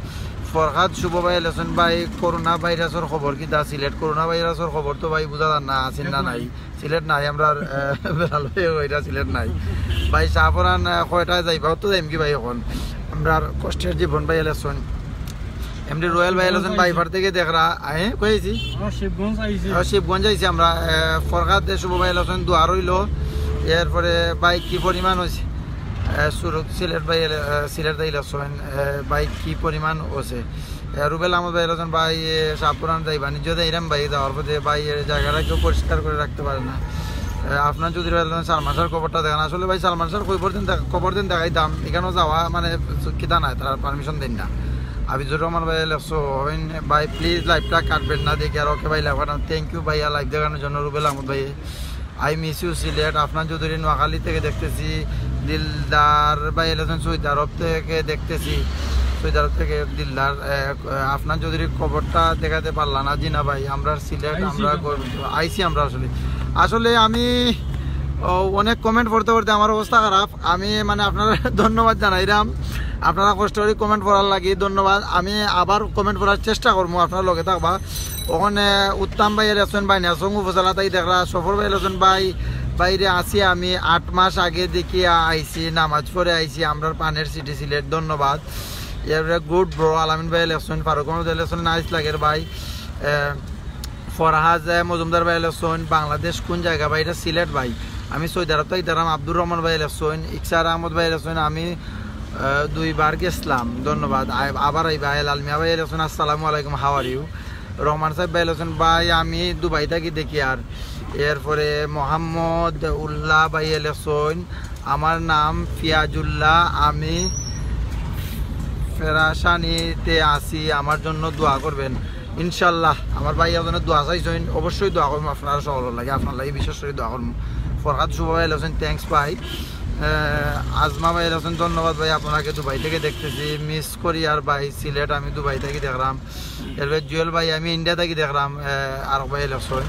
ফরহাদ শুভ ভাই লেখছইন, ভাই করোনা ভাইরাসের খবর কিতা? সিলেট করোনা ভাইরাসের খবর তো ভাই বুঝা যার না, আছেন না নাই। সিলেট নাই, আমরা, আহ, বেড়াল হয়ে ওইটা সিলেট নাই। ভাই শাহপরান, আহ, কয়টায় যাইবা? তো যাইমগি ভাই এখন? আমরার কষ্টের জীবন ভাই লেখছইন। এমডি রুয়েল ভাই লেখছইন, শিবগঞ্জ বাইপার থেকে দেখরা, আহ, কই আইছি? আমরা শিবগঞ্জ আইছি। আহ, শিবগঞ্জ আইছি আমরা। আহ, ফরহাদ শুভ ভাই লেখছইন, দোয়া রইলো। এরপরে ভাই কি পরিমাণ হয়েছে? আহ, সুরত সিলেট ভাই, আহ, সিলেট ভাই লেখছইন, আহ, ভাই কি পরিমাণ হয়েছে? আহ, রুবেল আহমদ ভাই লেখছইন, ভাই, এ, শাহপরান যাই বাণিজ্য যাইরাম ভাই, যাওয়ার পথে ভাই এ জায়গাটা কেউ পরিষ্কার করে রাখতে পারে না। আহ, আফনান চৌধুরী ভাই লেখছইন, সালমান শাহর কবরটা দেখান। আসলে ভাই সালমান শাহর কবর দিন দেখ-, কবর দিন দেখাইতাম, এখানেও যাওয়া মানে কিতা নাই, তারা পারমিশন দেন না। আবিজুর রহমান ভাই লেখছইন, ভাই প্লিজ লাইভটা কাটবেন না, দেখি আর ওকে ভাই লাইভ কাটান। থ্যাংক ইউ ভাইয়া লাইভ দেখানোর জন্য রুবেল আহমদ ভাই। I miss you Sylhet. Afnan Chowdhury Noakhali থেকে দেখতেছি। দিলদার ভাই লেখছইন সৌদি আরব থেকে দেখতেছি। সৌদি আরব থেকে দিলদার, আহ, আফনান চৌধুরী কবরটা দেখাতে পারলা না? জি না ভাই, আমরা সিলেট, আইছি আমরা কেন? গর-, আইছি আমরা আসলে। আসলে আমি, ও, অনেক comment পড়তে পড়তে আমার অবস্থা খারাপ। আমি মানে আপনারা ধন্যবাদ জানাইরাম, আপনারা কষ্ট করে comment পড়ার লাগি ধন্যবাদ। আমি আবার comment পড়ার চেষ্টা করবো, আপনারা লগে থাকবা। ওখানে উত্তম ভাই লেখছইন, ভাই নেসং উপজেলা তাই দেখরা। সফর ভাই লেখছইন, ভাই বাইরে আছি আমি, আট মাস আগে দেখি আইছি, নামাজ পড়ে আইছি, আমরার পানের সিটি সিলেট, ধন্যবাদ। এরপরে গুড ব্রো আলামিন ভাই লেখছইন, ফারুক আহমদ ভাই লেখছইন, নাইস লাগের ভাই। আহ, ফরহাদ মজুমদার ভাই লেখছইন, বাংলাদেশ কোন জায়গা ভাই? এটা সিলেট ভাই। আমি সৌদি আরব থাকি দেখরাম। আব্দুর রহমান ভাই লেখছইন, ইকসার আহমদ ভাই লেখছইন, আমি, আহ, দুইবার গেছিলাম, ধন্যবাদ। আই-, আবার আইবা। আল আলমিয়া ভাই লেখছইন, আসসালামু আলাইকুম, how are you? রহমান সাহেব ভাই লেখছইন, ভাই আমি দুবাই থাকি দেখি। আর এরপরে মোহাম্মদ উল্লাহ ভাই লেখছইন, আমার নাম ফিয়াজুল্লাহ, আমি ফেরাশানিতে আছি, আমার জন্য দোয়া করবেন। ইনশাল্লাহ, আমার ভাই একজনে দোয়া চাইছইন, অবশ্যই দোয়া করবো আপনারা সকলের লাগি, আপনার লাগি বিশেষ করে দোয়া করবো। ফরহাদ শুভ ভাই লেখছইন, thanks ভাই। আহ, আজমা ভাই লেখছইন, ধন্যবাদ ভাই, আপনাকে দুবাই থেকে দেখতেছি, মিস করি আর ভাই সিলেট আমি দুবাই থাকি দেখরাম। এরপরে জুয়েল ভাই, আমি ইন্ডিয়া থাকি দেখরাম। আহ, আরক ভাই লেখছইন,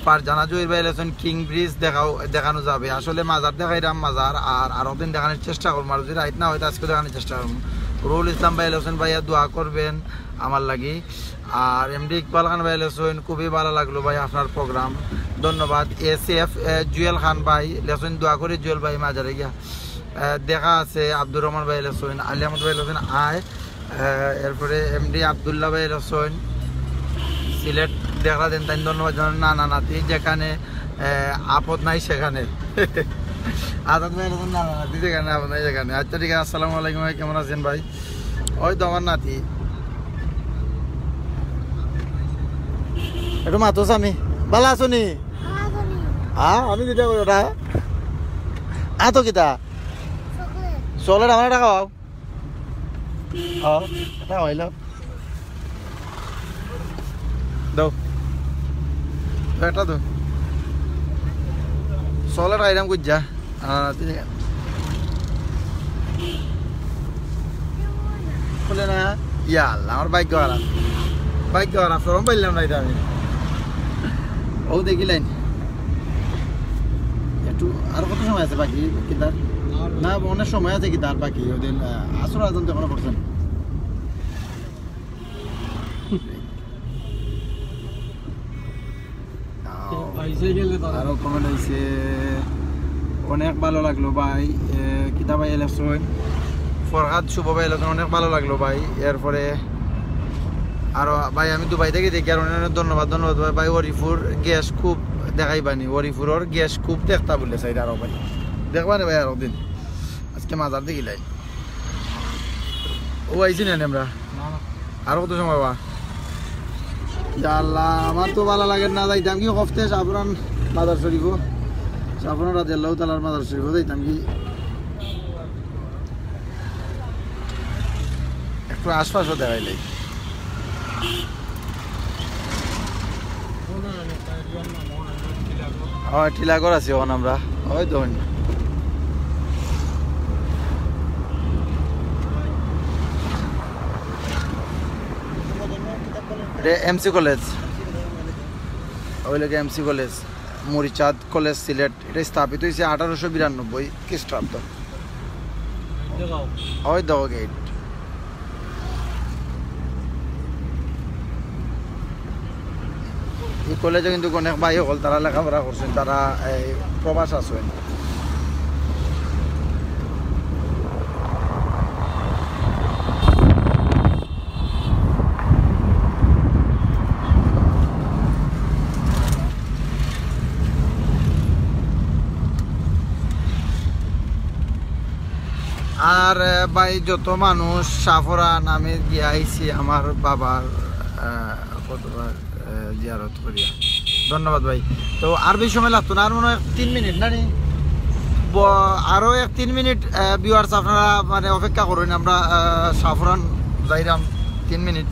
ফারজানা জহির ভাই লেখছইন, কিং ব্রিজ দেখাও, দেখানো যাবে। আসলে মাজার দেখাইরাম, মাজার আর আরক দিন দেখানোর চেষ্টা করমু, আর যদি রাইত না অয় তো আইজকে দেখানোর চেষ্টা করমু। রুহুল ইসলাম ভাই লেখছইন, ভাইয়া দোয়া করবেন আমার লাগি। আর এমডি ইকবাল খান ভাই লেখছইন, খুবই ভালা লাগলো ভাই আপনার প্রোগ্রাম, ধন্যবাদ। এসএফ জুয়েল খান ভাই লেখছইন, দোয়া করি জুয়েল ভাই মাজারে গিয়া আহ, দেখা আছে। আব্দুর রহমান ভাই লেখছইন, আলী আহমদ ভাই লেখছইন, আয়। আহ, এরপরে এমডি আব্দুল্লাহ ভাই লেখছইন, সিলেট দেখরা দেন, তাইন ধন্যবাদ জানান। না না নাতি যেখানে আহ, আপদ নাই সেখানে। আজাদ ভাই লেখছইন, না না নাতি যেখানে আপদ নাই সেখানে। আচ্ছা, ঠিক আছে, আসসালামু আলাইকুম ভাই, কেমন আছেন ভাই? ওই তো আমার নাতি। একটু মাতো স্বামী, ভালা আছো নি? হ্যাঁ, আমি যেটা করি ওটা। আতো কিতা? চকলেট আমার একটা খাওয়াও। খাও, এটা খাওয়াইলাও। দাও। একটা দাও। চকলেট খাইলাম, কই যা? আহ, ঠিক আছে। খুলে না। ইয়া আল্লাহ, আমার ভাগ্য খারাপ। ভাগ্য খারাপ, শরম পাইলাম না এটা আমি। ও দেখিলাইন। একটু আর কত সময় আছে বাকি কিতার? না, অনেক সময় আছে কিতার বাকি। ওই দিন, আহ, আসর আজান তো এখনো পড়ছে না। আরো কমেন্ট আইছে, অনেক ভালো লাগলো ভাই। এ, কিতা ভাই লেখছইন, ফরহাদ শুভ ভাই লেখছইন, অনেক ভালো লাগলো ভাই। এরপরে আরো ভাই, আমি দুবাই থাকি দেখি, আর অনেক অনেক ধন্যবাদ, ধন্যবাদ ভাই। ভাই, হরিপুর গ্যাস খুব দেখাইবানি, হরিপুরর গ্যাস খুব দেখতা বললে চাই আরো ভাই, দেখবানি ভাই আরো দিন। আইজকে মাজার দেখিলাই। ও আইছি না আমরা? আরো কত সময় বা? ইয়া আল্লাহ, আমার তো ভালা লাগে না, যাইতাম কি হফতে জাফরান মাজার শরীফো, জাফরান রাদিয়াল্লাহু তাআলার মাজার শরীফো যাইতাম কি? একটু আশপাশও দেখাইলাই। হয়, টিলাগড় আছি অখন আমরা। ওই তো। এটা এমসি কলেজ। ওই লোকে এমসি কলেজ, মরিচাঁদ কলেজ, সিলেট। এটা স্থাপিত হয়েছে আঠারোশো বিরানব্বই খ্রিস্টাব্দ। ওই দেখো গেট। এই কলেজে কিন্তু অনেক ভাই হকল তারা লেখাপড়া করছেন, তারা এই প্রবাস আছেন। আর, আহ, ভাই, যত মানুষ শাহপরান, আমি গিয়া আইছি আমার বাবার, আহ, কতবার, আহ, জিয়ারত করিয়া। ধন্যবাদ ভাই। তো আর বেশি সময় লাগতো না, আর মনে হয় এক তিন মিনিট না নি? ব-, আরো এক তিন মিনিট, আহ, viewers আপনারা মানে অপেক্ষা করুন, আমরা, আহ, শাহপরান যাইরাম তিন মিনিট।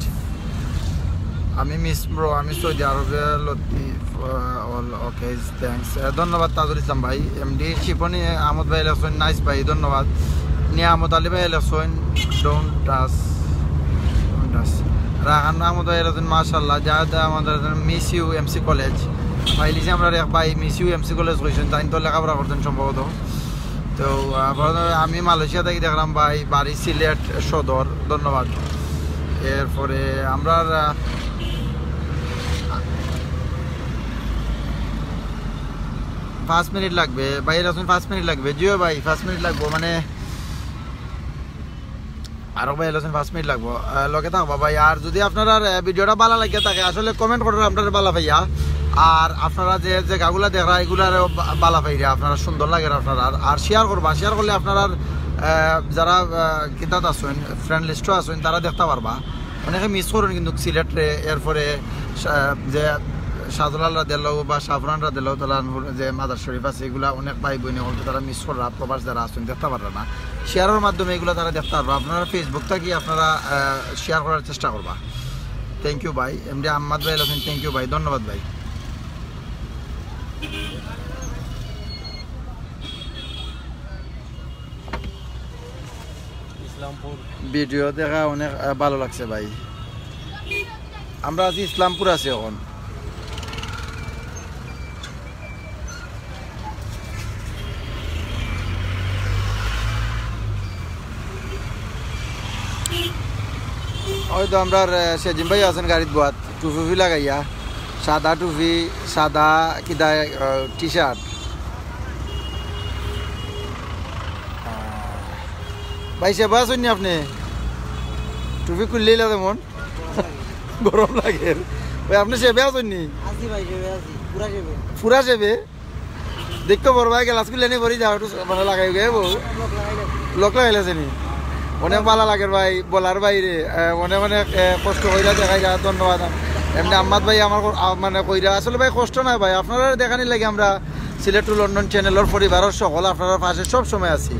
আমি মিস ব্রো, আমি সৌদি আরবে লতিফ, আহ, all okay, thanks। আহ, ধন্যবাদ তাজুল ইসলাম ভাই, এমডি শিপনি আহমদ ভাই লেখছইন, নাইস ভাই, ধন্যবাদ। নিয়ামত আলী ভাই লেখছইন, don't touch, don't touch। Rahan আহমদ ভাই লেখছইন, মাশাআল্লাহ, Zahed Ahmed, miss you MC college. ভাই লিখছে আমরা এক ভাই মিস ইউ এমসি কলেজ কইছেন, তাই তো লেখাপড়া করতেন সম্ভবত। তো, আহ, প্রথমে আমি মালয়েশিয়া থাকি দেখলাম ভাই, বাড়ি সিলেট সদর, ধন্যবাদ। এরপরে আমরা, আহ, পাঁচ মিনিট লাগবে ভাই, এরকম পাঁচ মিনিট লাগবে। জিও ভাই, পাঁচ মিনিট লাগবো, মানে, আরো ভাই, এলো পাঁচ মিনিট লাগবো। আহ, লগে থাকবা ভাই। আর যদি আপনারার, আহ, ভিডিওটা ভালা লাগে থাকে, আসলে কমেন্ট করার আপনারা ভালা পাইয়া। আর আপনারা যে জাগাগুলা দেখরা, এগুলারও বা-, ভালা পাইরা, আপনারা সুন্দর লাগে আপনারা। আর, আর শেয়ার করবা, শেয়ার করলে আপনারার, আহ, যারা, আহ, কিতাত আছেন, ফ্রেন্ড লিস্টও আছেন, তারা দেখতে পারবা। অনেকে মিস করেন কিন্তু সিলেটরে, এরপরে শা-, যে শাহজালাল রাদিয়াল্লাহু বা শাহপরান রাদিয়াল্লাহু তাআলা আনহুর যে মাজার শরীফ আছে, এগুলা অনেক ভাই বোনে হয়তো তারা মিস কররা, প্রবাস যারা আছেন দেখতে পাররা না। শেয়ারের মাধ্যমে এগুলা তারা দেখতে পারবা। আপনারা Facebook থাকি আপনারা, আহ, শেয়ার করার চেষ্টা করবা। Thank you ভাই, এমডি আহমদ ভাই আছেন, thank you ভাই, ধন্যবাদ ভাই। ইসলামপুর। ভিডিও দেখা অনেক, আহ, ভালো লাগছে ভাই। আমরা আছি ইসলামপুর আছি এখন। ওই তো আমরার, আহ, সেজিম ভাই আছইন গাড়িত বওয়াত, টুপি লাগাইয়া, সাদা টুপি, সাদা কিতা, আহ, টি শার্ট। ভাই, সেবা আছইন নি আপনে? টুপি খুললেই লাগে মন। গরম লাগে। ভাই, আপনে সেবা আছইন নি? আছি ভাই, সেবা আছি, পুরা সেবা। পুরা সেবা? দেখতো বড় ভাই, গ্লাস খুললে নি পড়ি যাও, একটু মানে লাগাই গেবো। লক লাগাইলে আছে নি? অনেক ভালা লাগের ভাই, বলার বাইরে। আহ, অনেক অনেক, আহ, কষ্ট কইরা দেখাইরা, ধন্যবাদ। এমনে আহমদ ভাই আমার ক-, আ, মানে কইরা, আসলে ভাই কষ্ট নাই ভাই, আপনারারে দেখানির লাগি আমরা সিলেট to লন্ডন চ্যানেলর পরিবারর সকল আপনারার পাশে সব সময় আছি।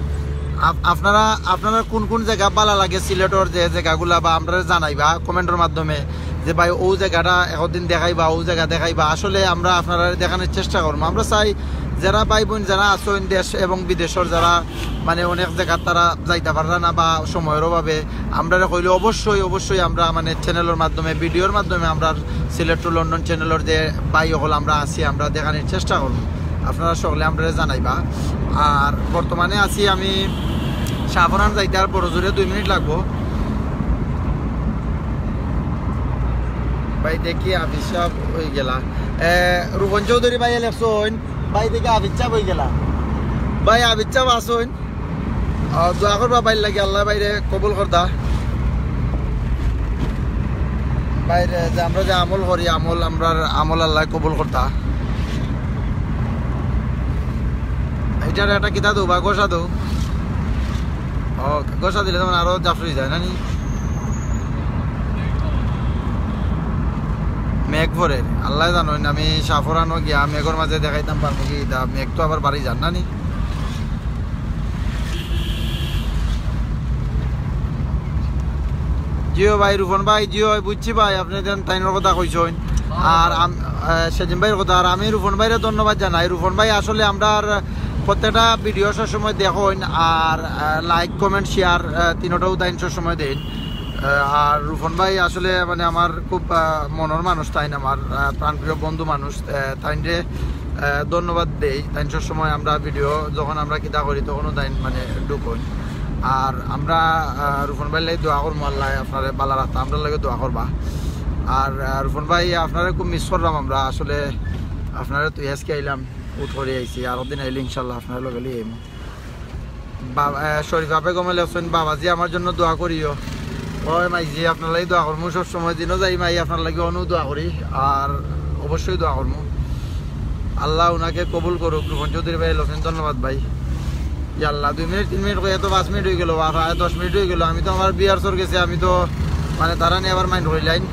আপ-, আপনারা, আপনারার কুন কুন জাগা ভালা লাগে সিলেটর যে জাগাগুলা, বা আমরারে জানাইবা কমেন্টর মাধ্যমে যে ভাই অউ জাগাটা একদিন দেখাইবা, অউ জাগা দেখাইবা। আসলে আমরা আপনারারে দেখানির চেষ্টা করমু। আমরা চাই যেরা ভাই বইন যেরা আছইন দেশ এবং বিদেশর, যেরা মানে অনেক জাগাত তারা যাইতা পাররা না বা সময়র অভাবে, আমরারে কইলে অবশ্যই, অবশ্যই আমরা মানে চ্যানেলর মাধ্যমে, ভিডিওর মাধ্যমে আমরা সিলেট to লন্ডন চ্যানেলর যে ভাই অকল আমরা আছি, আমরা দেখানির চেষ্টা করমু। আপনারা সকলে আমরারে জানাইবা। আর বর্তমানে আছি আমি শাহপরান যাইতে আর বড়জোরে দুই মিনিট লাগবো। ভাই দেখি আবিদ সাব অই গেলা। এ, রুবন চৌধুরী ভাইয়ে লেখছইন, ভাই দেখি আবিদ সাব অই গেলা। ভাই আবিদ সাব আছইন। আহ, দোয়া করবা ভাইর লাগি, আল্লায় ভাইরে কবুল করতা। ভাইরে যে আমরা যে আমল করি, আমল, আমরার আমল আল্লায় কবুল করতা। ইটার একটা কিতা দেও বা ঘষা দেও। ও, ঘষা দিলে যেমন আরো জাফরি যায় না নি? মেঘ পড়ের, আল্লায় জানইন। আমি শাহপরানো গিয়া মেঘর মাঝে দেখাইতাম পারমু কি, ইতা মেঘ তো আবার বাড়ি যার না নি। জিও ভাই, রুফন ভাই, জিও ভাই, বুঝছি ভাই, আপনে যেন তাইনর কথা কইছইন। আর আম-, আহ, সেজিম ভাইর কথা, আর আমি রুফন ভাইরে ধন্যবাদ জানাই। রুফন ভাই আসলে আমরার প্রত্যেকটা ভিডিও সব সময় দেখইন, আর, আহ, লাইক, কমেন্ট, শেয়ার, আহ, তিনোটাউ তাইন সব সময় দেইন। আহ, আর রুফন ভাই আসলে মানে আমার খুব, আহ, মনর মানুষ তাইন, আমার, আহ, প্রাণপ্রিয় বন্ধু মানুষ, আহ, তাইনরে, আহ, ধন্যবাদ দেই। তাইন সব সময় আমরা ভিডিও যখন আমরা কিতা করি তখনও তাইন মানে ঢুকইন। আর আমরা, আহ, রুফন ভাইর লাগি দোয়া করমু, আল্লায় আপনারে ভালা রাখতা, আমরার লাগি দোয়া করবা। আর, আহ, রুফন ভাই আপনারে খুব মিস করলাম আমরা, আসলে আপনারে তো আজকে আইলাম, উঠ করে আইছি, আরো দিন আইলে ইনশাল্লাহ আপনার লগে লই আইমু। বাবা, আহ, শরীফা বেগমে লেখছইন, "বাবাজি, আমার জন্য দোয়া করিও।" ওই মাইজি, আপনার লাগি দোয়া করমু সব সময়, দিনও যাই মাই, আপনার লাগি অনু দোয়া করি, আর অবশ্যই দোয়া করমু। আল্লাহ উনাকে কবুল করুক। রুবন চৌধুরী ভাই লেখছইন, ধন্যবাদ ভাই। ইয়া আল্লাহ, দুই মিনিট, তিন মিনিট কইয়া তো পাঁচ মিনিট অই গেল, বা প্রায় দশ মিনিট অই গেল। আমি তো আমার ভিউয়ার্সর গেছে, আমি তো মানে তারা নিয়ে আবার মাইন্ড করিলাইন।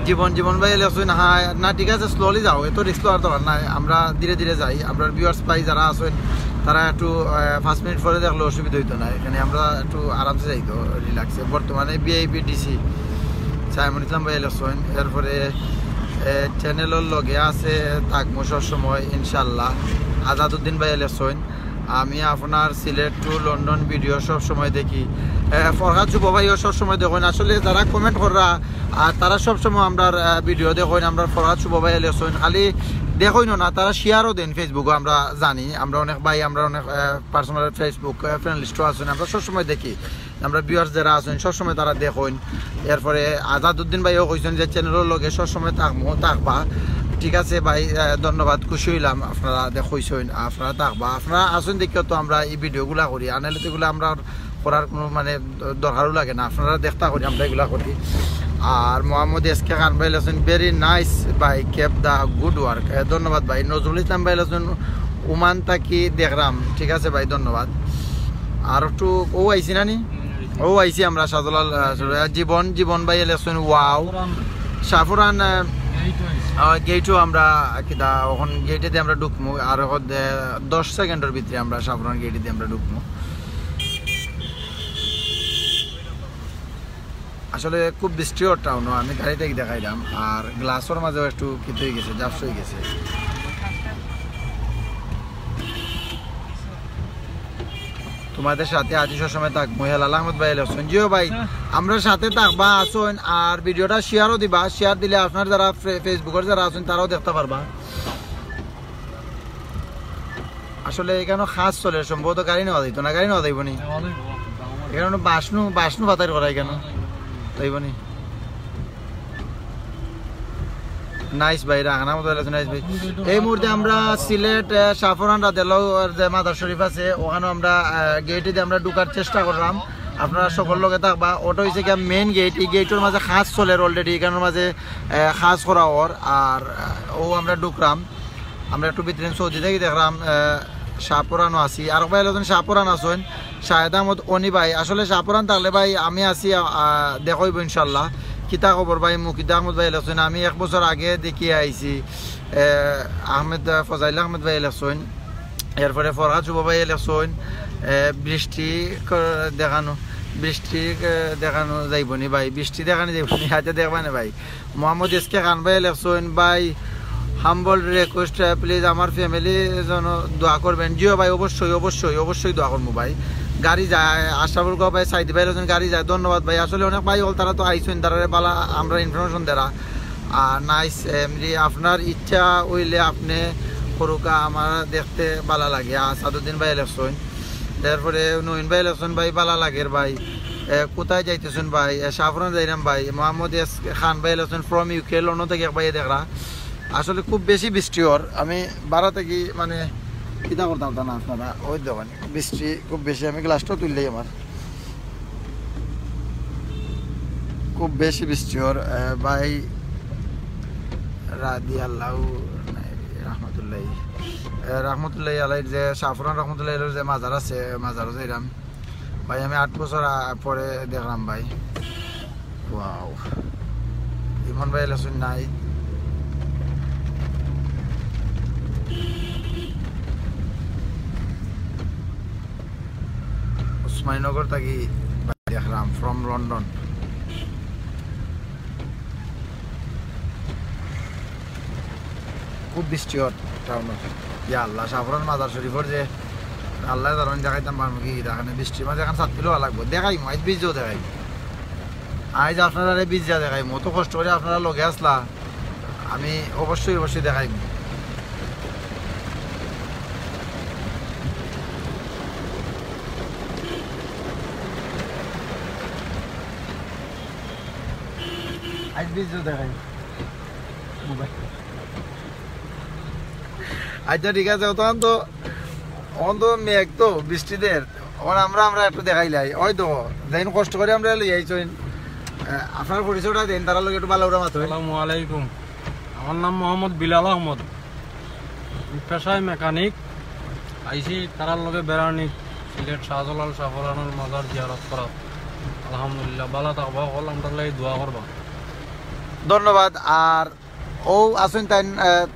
জীবন, জীবন ভাই লেখছইন, হ্যাঁ, না, ঠিক আছে, স্লোলি যাও, এত রিস্ক লওয়ার দরকার নাই, আমরা ধীরে ধীরে যাই। আমরার ভিউয়ার্স ভাই যারা আছইন, তারা একটু, আহ, পাঁচ মিনিট পরে দেখলে অসুবিধা অইতো না, এখানে আমরা একটু আরামসে যাইতো, রিল্যাক্সে। বর্তমানে ভিআইপি ডিসি সাইমন ইসলাম ভাই লেখছইন, এরপরে, আহ, চ্যানেলর লগে আছে থাকমু সব সময় ইনশাল্লাহ। আজাদুদ্দিন ভাই লেখছইন, "আমি আপনার সিলেট to লন্ডন ভিডিও সব সময় দেখি।" এ, ফরহাদ শুভ ভাইও সব সময় দেখইন। আসলে যারা কমেন্ট কররা, আর তারা সব সময় আমরার, আহ, ভিডিও দেখইন, আমরার ফরহাদ শুভ ভাই লেখছইন। খালি দেখইন না, তারা শেয়ারও দেন Facebook-ও, আমরা জানি। আমরা অনেক ভাই, আমরা অনেক, আহ, পার্সোনাল Facebook, আহ, ফ্রেন্ড লিস্টও আছইন, আমরা সব সময় দেখি। আমরার ভিউয়ার্স যারা আছইন, সব সময় তারা দেখইন। এরপরে আজাদুদ্দিন ভাইও কইছইন যে চ্যানেলর লগে সব সময় থাকমু, থাকবা। ঠিক আছে ভাই, আহ, ধন্যবাদ, খুশি অইলাম আপনারা যে কইছইন, আপনারা থাকবা। আপনারা আছইন দেখিয়া তো আমরা এই ভিডিওগুলা করি, আনাইলে তো এগুলা আমরা করার কোনো মানে দরকারও লাগে না, আপনারা দেখতা করি আমরা এগুলা করি। আর মোহাম্মদ এস কে খান ভাই লেখছইন, "Very nice ভাই, keep the good work।" এ, ধন্যবাদ ভাই। নজরুল ইসলাম ভাই লেখছইন, "ওমান থাকি দেখরাম।" ঠিক আছে ভাই, ধন্যবাদ। আর একটু ও আইছি না নি? ও আইছি আমরা শাহজালাল, আহ, sorry, আহ, জীবন, জীবন ভাই লেখছইন, "Wow।" শাহপুরান, আহ, আহ, গেটও আমরা কিতা, অখন গেটে দিয়ে আমরা ঢুকমু, আর অখন দে-, দশ সেকেন্ডর ভিতরে আমরা শাহপুরান গেটে দিয়ে আমরা ঢুকমু। আসলে খুব বৃষ্টি অর টাউনও, আমি গাড়ি থাকি দেখাইলাম, আর গ্লাসর মাঝেও একটু কিতা অই গেছে, জাপসা অই গেছে। তোমাদের সাথে আছি সবসময় থাকমু। হেলাল আহমদ ভাই লেখছইন, "জিও ভাই, আমরার সাথে থাকবা, আছইন, আর ভিডিওটা শেয়ারও দিবা, শেয়ার দিলে আপনার যারা ফে-, Facebook-র যারা আছইন তারাও দেখতা পারবা।" আসলে এখানো কাজ চলের, সম্ভবত গাড়ি নেওয়া যাইতো না, গাড়ি নেওয়া যাইবো নি? এখানো বাসনু, বাসনু বাতার করা এখানো। তাইবনি? নাইস ভাই, রাখানা মতো লাগছে, নাইস ভাই। এই মুহূর্তে আমরা সিলেট, আহ, শাহপরান রাদিয়াল্লাহু আনহুর যে মাজার শরীফ আছে, ওখানে আমরা, আহ, গেইটে দিয়ে আমরা ঢুকার চেষ্টা করলাম। আপনারা সকল লগে থাকবা। ওটা হইছে গিয়া মেইন গেইট। এই গেইটর মাঝে কাজ চলের already, এখানর মাঝে, আহ, কাজ করা ওর। আর, আহ, ও আমরা ঢুকলাম। আমরা একটু ভিতরে সৌদি থাকি দেখলাম, আহ, শাহপরানও আছি। আর ভাই একজন শাহপরান আছেন, শাহেদ আহমদ অনি ভাই। আসলে শাহপরান থাকলে ভাই আমি আছি, আহ, দেখা হইব ইনশাল্লাহ। কিতা খবর ভাই? মুকিদা আহমদ ভাই লেখছেন, আমি এক বছর আগে দেখিয়া আইছি। আহ, আহমেদ, আহ, ফজাইল আহমেদ ভাই লেখছেন, এরপরে ফরহাদ শুভ ভাই লেখছেন, আহ, বৃষ্টি ক-, দেখানো, বৃষ্টি, আহ, দেখানো যাইবনি ভাই, বৃষ্টি দেখানি যাইবনি, হাতে দেখবা না ভাই। মোহাম্মদ এস কে খান ভাই লেখছেন, ভাই humble request, আহ, please আমার ফ্যামিলি জন্য দোয়া করবেন। জিও ভাই, অবশ্যই, অবশ্যই, অবশ্যই দোয়া করবো ভাই। গাড়ি যায়, আশরাফুল গো ভাই, সাইদি ভাই লেখছেন, গাড়ি যায়, ধন্যবাদ ভাই। আসলে অনেক ভাই হল তারা তো আইসেন, তারা বালা আমরা ইনফরমেশন দেরা। আর নাইস এমরি, আপনার ইচ্ছা হইলে আপনি করুকা, আমার দেখতে বালা লাগে। আর সাদুদ্দিন ভাই লেখছেন, এরপরে নইন ভাই লেখছেন, ভাই বালা লাগের ভাই। এ, কোথায় যাইতেছেন ভাই? এ, শাহপরান যাইরাম ভাই। মোহাম্মদ এস খান ভাই লেখছেন from ইউকে, লন্ডন থেকে এক ভাই দেখরা। আসলে খুব বেশি বৃষ্টি ওর, আমি বারা থাকি মানে কিতা করতাম তা না আপনারা, ওই দেখেন বৃষ্টি খুব বেশি, আমি গ্লাসটাও তুললেই আমার খুব বেশি বৃষ্টি ওর, এ, ভাই রাদিয়াল্লাহু রহমতুল্লাহ, এ, রহমতুল্লাহ আলাইহির যে শাহপরান রহমতুল্লাহ আলাইহির যে মাজার আছে, মাজারও যাইরাম। ভাই, আমি আট বছর আ-, পরে দেখলাম ভাই। ওয়াও, ইমন ভাই লেখছেন নাই। উসমানীনগর থাকি দেখলাম from লন্ডন। খুব বৃষ্টি হয় টাউনো। ইয়া আল্লাহ, শাহপরান মাজার শরীফর যে আল্লাহ জানইন দেখাইতাম পারমু কি, এখানে বৃষ্টির মাঝে এখন ছাত্তি লওয়া লাগবো। দেখাইমু, আইজ ভিজিও দেখাইমু। আইজ আপনারারে ভিজিয়া দেখাইমু। অত কষ্ট করি আপনারা লগে আসলা, আমি অবশ্যই, অবশ্যই দেখাইমু। আইজ ভিজিও দেখাইমু। আচ্ছা, ঠিক আছে, তখন তো, তখন তো মেঘ তো বৃষ্টিদের, তখন আমরা, আমরা একটু দেখাইলাই। ওই তো, যেইন কষ্ট করি আমরা লই আইছইন। আহ, আপনার পরিচয়টা দেইন, তারার লগে একটু বালা উড়া মাতো। আসসালামু আলাইকুম, আমার নাম মোহাম্মদ বিলাল আহমদ, আমি পেশায় মেকানিক। আইছি তারার লগে বেড়ানি, সিলেট শাহজালাল শাহপরানর মাজার জিয়ারত করা। আলহামদুলিল্লাহ, বালা থাকবা, হকল আমরার লাগি দোয়া করবা। ধন্যবাদ। আর ও আছইন তাইন, আহ,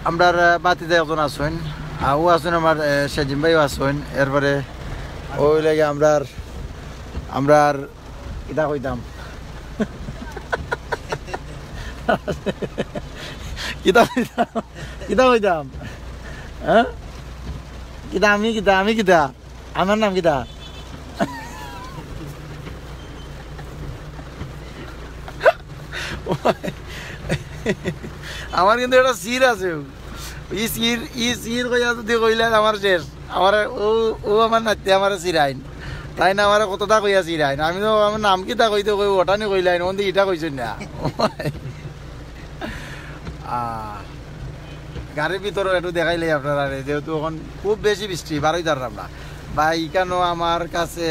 আমরার, আহ, বাতিজা একজন আছইন, আর ও আছইন আমার, আহ, সেজিম ভাইও আছইন, এরপরে ওই লাগে আমরার, আমরার কিতা কইতাম? কিতা কইতাম? কিতা কইতাম? হ্যাঁ? কিতা আমি কিতা? আমি কিতা? আমার নাম কিতা? আমার কিন্তু একটা সির আছে। ই সির, ই সির কইয়া যদি কইলে আমার শেষ। আমার ও, ও আমার নাতিয়ে আমার সিরাইন। তাইন আমারে কতটা কইয়া সিরাইন। আমি তো আমার নাম কিতা কইতে কই, ওটা নি কইলাইন, ওন দি ইটা কইছইন না। আহ, গাড়ির ভিতরে একটু দেখাইলাই আপনারারে, যেহেতু এখন খুব বেশি বৃষ্টি, বারোই তার আমরা। বা ইখানো আমার কাছে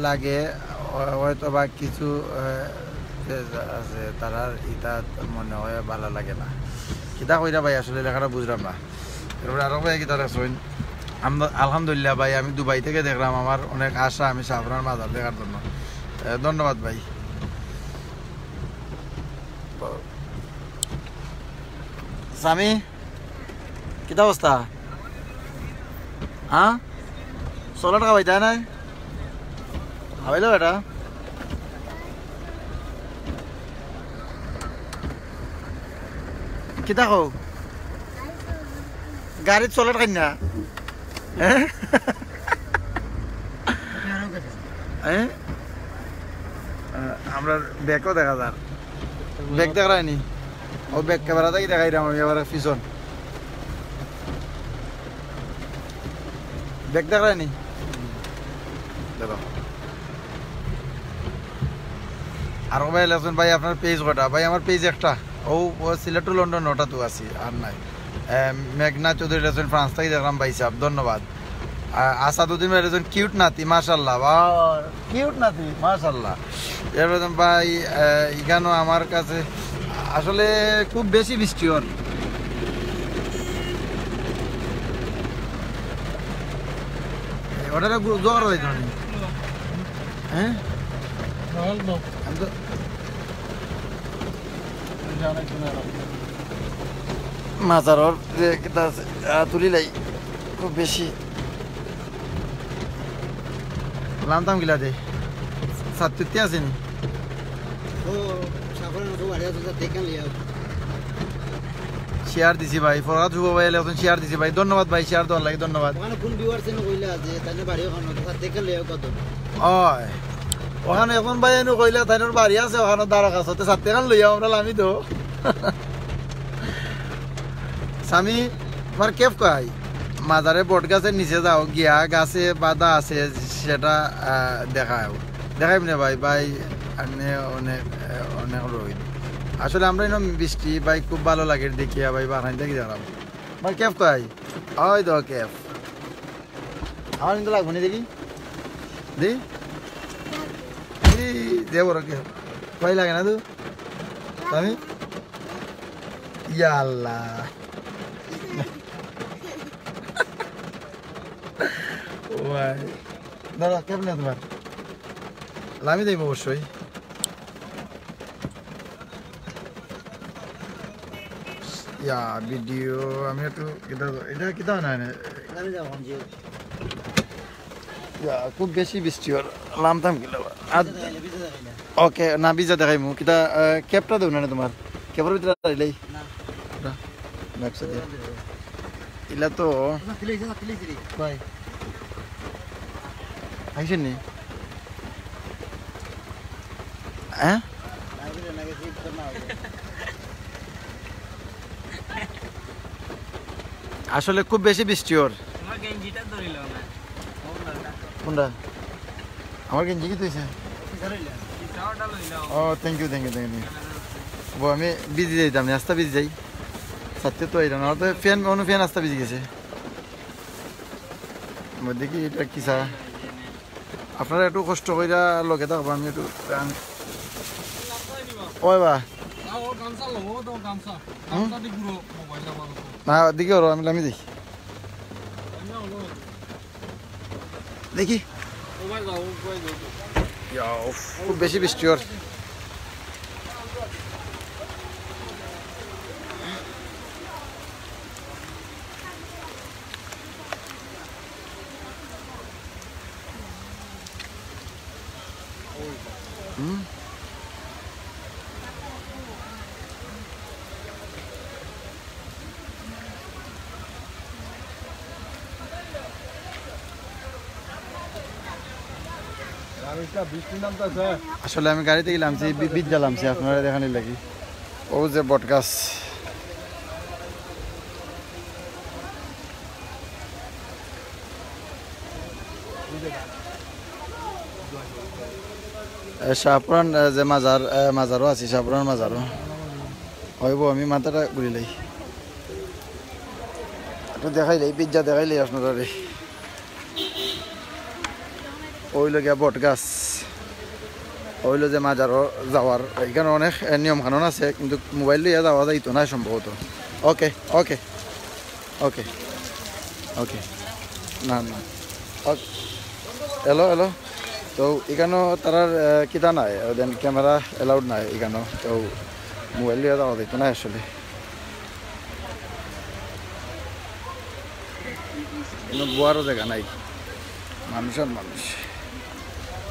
লাগে, হ-, হয়তো বা কিছু, আহ, যে আছে, তারার ইটা মনে হয় ভালা লাগে না। কিতা কইরা ভাই, আসলে লেখাটা বুঝলাম না। এরপরে আরো ভাই কিতা রাখছইন? আমরা, আলহামদুলিল্লাহ ভাই, আমি দুবাই থেকে দেখলাম, আমার অনেক আশা আমি শাহপরান মাজার দেখার জন্য। এ, ধন্যবাদ ভাই। সামি, কিতা অবস্থা? হ্যাঁ, চকলেট খাবাইতা নাই? খাবাইলো বেটা। কিতা কও? গাড়িত চকলেট খাইন না? হ্যাঁ? হ্যাঁ? আহ, আমরার ব্যাগও দেখা যার। ব্যাগ দেখায়নি? ও ব্যাগ ক্যামেরা থাকি দেখাইরাম আমি আবার পিছন। ব্যাগ দেখায়নি? দেখো। আর ভাই লেখছেন, "ভাই, আপনার পেজ কয়টা?" ভাই, আমার পেজ একটা। ও, ও সিলেট টু লন্ডন ওটা তো আছি, আর নাই। এ, মেঘনা চৌধুরী লেখছেন, "ফ্রান্স থাকি দেখরাম ভাই সাহেব, ধন্যবাদ।" আ-, আসাদুদ্দিন ভাই লেখছেন, "কিউট নাতি, মাশাআল্লাহ।" বা, কিউট নাতি, মাশাআল্লাহ। এরপরে ভাই, এ, ইখানো আমার কাছে আসলে খুব বেশি বৃষ্টি অর। ওটা তো গু-, জোয়ার অইতো না। হ্যাঁ? আমি তো মাজারর যে কিতা আছে, আহ, তুলি লাই খুব বেশি। লামতাম গিলা দে। সাত তুতি আছে নি? ও, সাফার না তো বাড়ি আছে, যা দেখে লিয়া। শেয়ার দিছি ভাই, ফরহাদ শুভ ভাই, এখন শেয়ার দিছি ভাই। ধন্যবাদ ভাই, শেয়ার দেওয়ার লাগি ধন্যবাদ। ওখানে কোন ভিউয়ার্স এনে কইলা যে তাইলে বাড়ি ওখানে, তো তার দেখে লিয়া কত? ওই, ওখানে এখন ভাই এনে কইলা তাইলে বাড়ি আছে, ওখানে দাঁড়া কাছে, তো সাত টাকা লইয়া আমরা লামি তো। স্বামী, তোমার কেফ কই? মাজারে বট গাছের নিচে যাও, গিয়া গাছে বাধা আছে, সেটা, আহ, দেখাও। দেখাইব না ভাই, ভাই, আনে অনেক, আহ, অনেক রইদ। আসলে আমরা এরকম বৃষ্টি ভাই খুব ভালো লাগে দেখিয়া ভাই, বাহান থেকে দাঁড়াও। ভাই কেফ কই? ওই তো কেফ। আমার কিন্তু লাগবো না দেখি। দি? দি, দে বড় কেফ। ভয় লাগে না তো? আমি? ইয়া আল্লাহ। ও ভাই। দাঁড়া, কেমনে তোমার? লামি দেব অবশ্যই। ইয়া, ভিডিও, আমি একটু, এটা, এটা কিতা না, না? লামি যাও, জি। ইয়া, খুব বেশি বৃষ্টি অর, লামতাম কিলা। আর ভিজা দেখাইলে, ভিজা দেখাইলে। ওকে, না, ভিজা দেখাইমু। কিতা, আহ, ক্যাপটা দেও না রে তোমার? ক্যাপর ভিতরে আইলেই? না। না, ব্যাক সাইডে। ইলা তো। না, ফেলে দিছে, না, ফেলে দিছে রে। ভাই। আইছেন নি? হ্যাঁ? না, বুঝে না, গেছি, তো না হবে। আসলে খুব বেশি বৃষ্টি অর। তোমার গেঞ্জিটা ধরিল না। কোনটা? আমার গেঞ্জি কিতা অইছে? ও, thank you, thank you, thank you। ও, আমি ভিজি যাইতাম না, আস্তা ভিজি যাই। সাথে তো এটা না, তো ফ্যান, অন্য ফ্যান আস্তা ভিজি গেছে। দেখি এটা কিতা। আপনারা একটু কষ্ট কইরা লগে থাকবা, আমি একটু গান। ওই বা। না, দেখি ওরা, আমি লামি দেখি। দেখি। ইয়া, উফ, খুব বেশি বৃষ্টি অর। হুম? আসলে আমি গাড়ি থাকি লামছি, বি-, ভিজা লামছি, আপনারারে দেখানির লাগি। ও যে বটগাছ। এ, শাহপুরান, এ, যে মাজার, এ, মাজারও আছি, শাহপুরান মাজারও। অইবো, আমি মাথাটা ঘুরিলাই। একটু দেখাইলাই, ভিজা দেখাইলাই আপনারারে। অইলো গিয়া বটগাছ। অইলো যে মাজারও যাওয়ার, ইখানো অনেক, এ, নিয়ম কানুন আছে, কিন্তু মোবাইল লইয়া যাওয়া যাইতো না সম্ভবত। ওকে, ওকে। ওকে, ওকে। না, না। ওকে। Hello, hello. তো ইখানো তারার, আহ, কিতা নাই, ওদের ক্যামেরা অ্যালাউড নাই ইখানো। তো মোবাইল লইয়া যাওয়া যাইতো না আসলে। ইনো বওয়ারও জাগা নাই। মানুষ আর মানুষ।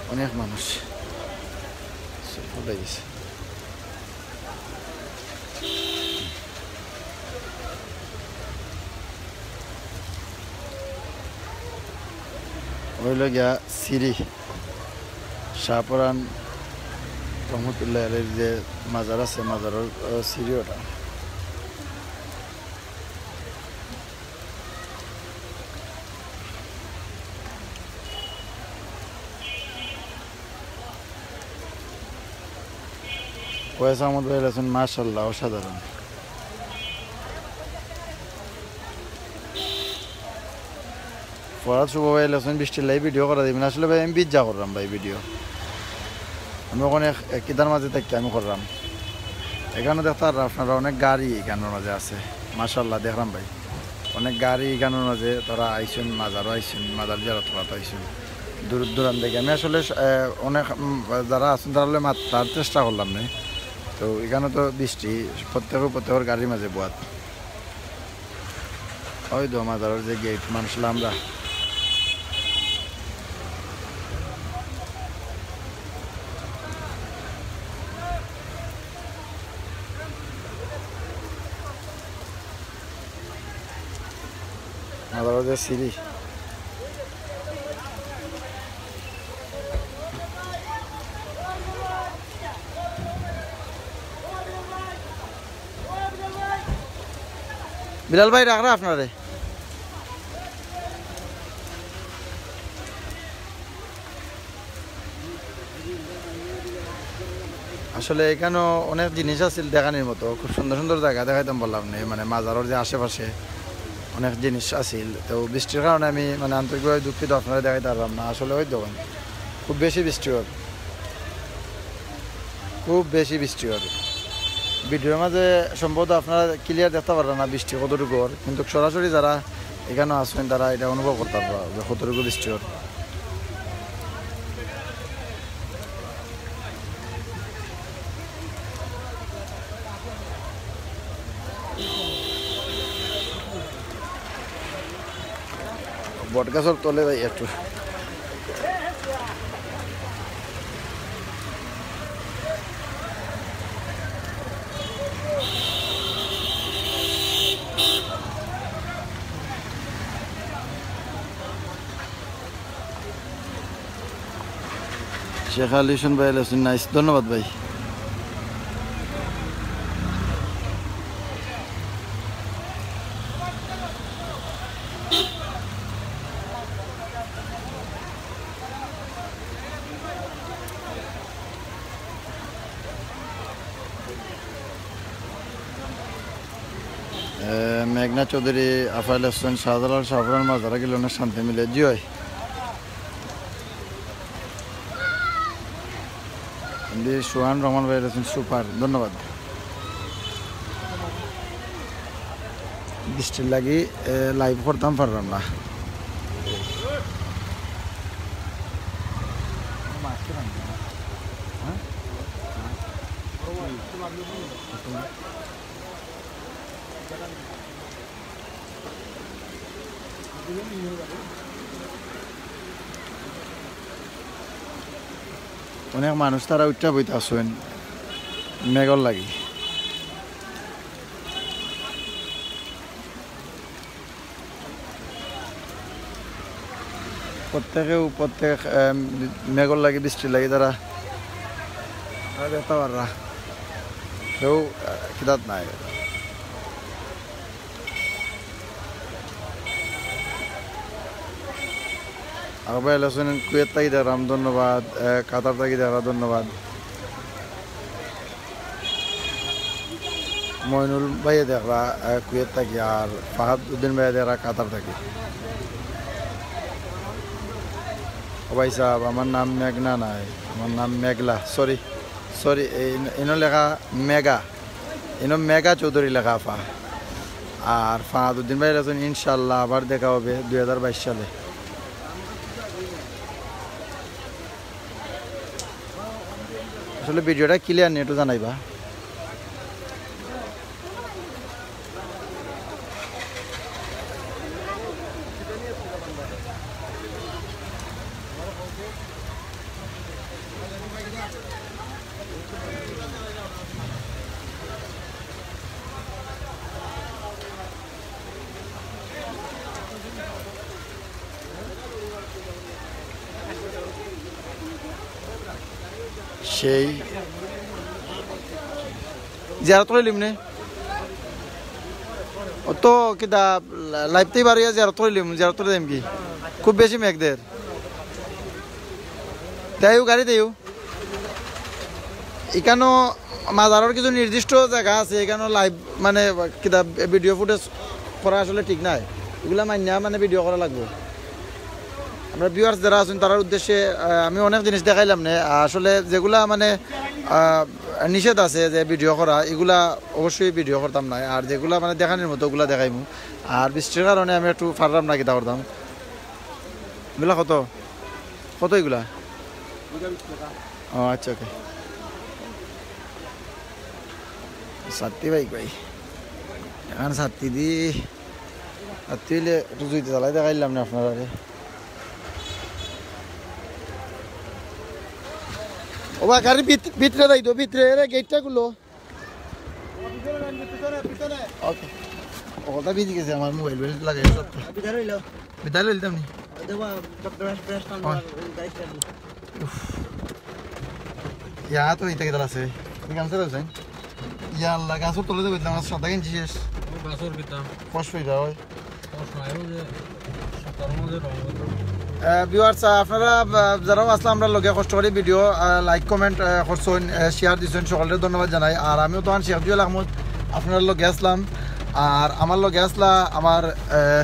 অনেক মানুষ। সব ফুল অই গেছে। অইলো গিয়া সিঁড়ি, শাহপরান রহমতুল্লাহ আলাইহির যে মাজার আছে, মাজারর, আহ, সিঁড়ি ওটা। ফয়েজ আহমদ ভাই লেখছইন, "মাশাআল্লাহ, অসাধারণ।" ফরহাদ শুভ ভাই লেখছইন, "বৃষ্টির লাগি ভিডিও করা দিবেন।" আসলে ভাই, আমি বিজ্জা কররাম ভাই ভিডিও। আমি ওখানে এক, এক কিতার মাঝে থাকি আমি কররাম। এখানো দেখতা পাররা আপনারা, অনেক গাড়ি এখানোর মাঝে আছে। মাশাআল্লাহ, দেখরাম ভাই, অনেক গাড়ি এখানোর মাঝে তারা আইছইন, মাজারও আইছইন, মাজার জিয়ারত করাত আইছইন দূর দূরান্ত থাকি। আমি আসলে, আহ, অনেক, উম, যারা আছইন তারার লগে মাতার চেষ্টা করলাম নে। তো এখানো তো বৃষ্টি, প্রত্যেকে প্রত্যেকের গাড়ির মাঝে বওয়াত। ওই তো মাজারর যে গেট, মানুষ লামরা। মাজারর যে সিঁড়ি। বিলাল ভাই, রাখরা আপনারে। আসলে এখানো অনেক জিনিস আছিল দেখানির মতো, খুব সুন্দর সুন্দর জাগা দেখাইতাম পারলাম নে, মানে মাজারর যে আশেপাশে অনেক জিনিস আছিল। তো বৃষ্টির কারণে আমি মানে আন্তরিকভাবে দুঃখিত, আপনারে দেখাইতে পারলাম না। আসলে ওই দেখইন, খুব বেশি বৃষ্টি অর, খুব বেশি বৃষ্টি অর। ভিডিওর মাঝে সম্ভবত আপনারা ক্লিয়ার দেখতা পাররা না বৃষ্টি কতটুকু অর, কিন্তু সরাসরি যারা এখানো আছইন তারা এটা অনুভব করতা পাররা যে কতটুকু বৃষ্টি অর। বটগাছর তলে যাই একটু। শেখ আলী হোসেন ভাই লেখছইন, নাইস, ধন্যবাদ ভাই। এ, মেঘনা চৌধুরী আফায় লেখছইন, "শাহজালাল শাহপুরান মাজারে গেলে অনেক শান্তি মিলে।" জি অয়। এমডি সুহান রহমান ভাই লেখছইন, "সুপার, ধন্যবাদ।" বৃষ্টির লাগি, এ, লাইভ করতাম পারলাম না। অনেক মানুষ তারা উঠা বইতা আছইন মেঘর লাগি। প্রত্যেকেউ প্রত্যেক, এম, মেঘর লাগি, বৃষ্টির লাগি তারা, তারা দেখতা পাররা। কেউ, আহ, কিতাত নাই। আর ভাই লেখছইন, "কুয়েত থাকি দেখরাম, ধন্যবাদ।" এ, কাতার থাকি দেখরা, ধন্যবাদ। মইনুল ভাইয়ে দেখরা, এ, কুয়েত থাকি, আর ফাহাদ উদ্দিন ভাইয়ে দেখরা কাতার থাকি। ও ভাই সাহেব, আমার নাম মেঘনা নায়, আমার নাম মেঘলা। সরি, সরি, এই ইন-, ইনো লেখা মেঘা, ইনো মেঘা চৌধুরী লেখা আফা। আর ফাহাদ উদ্দিন ভাই লেখছইন, "ইনশাআল্লাহ আবার দেখা হবে দুই হাজার বাইশ সালে।" আসলে ভিডিওটা ক্লিয়ার নি, একটু জানাইবা। সেই জিয়ারত করিলিম নে। অত কিতা লাইভতেই বারইয়া জিয়ারত করিলিম, জিয়ারত করি যাইমগি। খুব বেশি মেঘ দের। দেও, গাড়ি দেও। এখানো মাজারর কিছু নির্দিষ্ট জাগা আছে, এখানো লাইভ মানে কিতা ভিডিও ফুটেজ করা আসলে ঠিক নায়, এগুলা মাইনা মানে ভিডিও করা লাগবো। আমরা ভিউয়ার্স যারা আছইন তারার উদ্দেশ্যে আহ, আমি অনেক জিনিস দেখাইলাম নে, আসলে যেগুলা মানে আহ, নিষেধ আছে যে ভিডিও করা, এগুলা অবশ্যই ভিডিও করতাম নায়, আর যেগুলা মানে দেখানির মতো ওগুলা দেখাইমু। আর বৃষ্টির কারণে আমি একটু পারলাম না কিতা করতাম। এগুলা কত, কত এগুলা? ও আচ্ছা, ওকে। ছাত্তি ভাই কই? এখন ছাত্তি দি, ছাত্তি হইলে একটু জুইতে জ্বালাই দেখাইলাম না আপনারারে। ও বা গাড়ি ভিত-, ভিতরে যাই তো, ভিতরে, এরে গেটটা খুলো। ওকে। ওটা ভিজি গেছে আমার মোবাইল, মোবাইল লাগাই সব। বিদায় লইল। বিদায় লইতাম নি? ওই দেখো, ব্রাশ, ব্রাশ টান, ওই। গাড়ি স্টার্ট দিল। উফ। ইয়া, তো ইটা কিতা আছে? তুই গামছা দেও, সাইন। ইয়া আল্লাহ, গাছর তলে তো বলতাম, আমার সাদা গেঞ্জি শেষ। ওই গাছর কিতা? কষ্ট হইতা হয়। কষ্ট নাই, ওই যে সুতার মধ্যে রং করতাম। আহ, ভিউয়ার্স, আহ, আপনারা, আহ, যারাও আসলে আমরা লগে কষ্ট করি ভিডিও, আহ, লাইক, কমেন্ট, আহ, করছেন, আহ, শেয়ার দিছেন, সকলকে ধন্যবাদ জানাই। আর আমিও তখন শেখ জুয়েল আহমদ আপনার লগে আসলাম। আর আমার লগে আসলা আমার, আহ,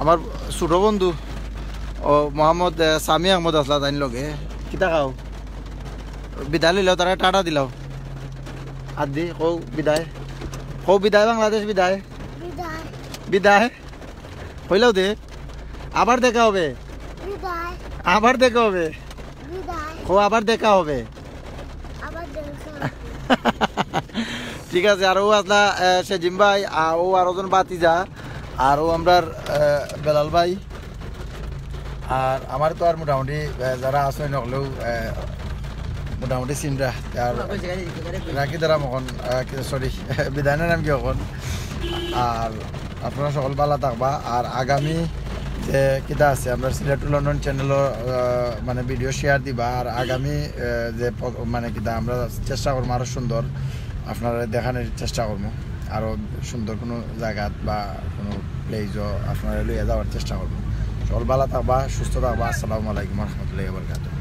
আমার ছোট বন্ধু ও মোহাম্মদ, আহ, সামি আহমদ আসলা তাইন লগে। কিতা খাও? বিদায় লইলাও, তারা টাটা দিলাও। আর দি, কও বিদায়। কও বিদায়, বাংলাদেশ বিদায়। বিদায়। বিদায়। কইলাও দে। আবার দেখা হবে। বিদায়। আবার দেখা হবে। বিদায়। কও আবার দেখা হবে। আবার দেখা হবে। ঠিক আছে, আর ও আসলা, আহ, সেজিম ভাই, আর ও আরো জন বাতিজা, আর ও আমরার, আহ, বেলাল ভাই। আর আমার তো আর মোটামুটি, আহ, যারা আছইন হকলেউ, আহ, মোটামুটি চিনরা। আর রাখি দাঁড়াম এখন, আহ, কি, সরি, বিদায় নাম কি এখন? আর আপনারা সকল ভালা থাকবা। আর আগামী যে কিতা আছে, আমরা সিলেট টু লন্ডন চ্যানেলও, আহ, মানে ভিডিও শেয়ার দিবা। আর আগামী, আহ, যে প-, মানে কিতা আমরা চেষ্টা করমু আরো সুন্দর আপনারারে দেখানির চেষ্টা করমু, আরো সুন্দর কুনু জাগাত বা কুনু প্লেসও আপনারারে লইয়া যাওয়ার চেষ্টা করমু। সকল ভালা থাকবা, সুস্থ থাকবা। আসসালামু আলাইকুম ওয়া রাহমাতুল্লাহি ওয়া বারাকাতুহু।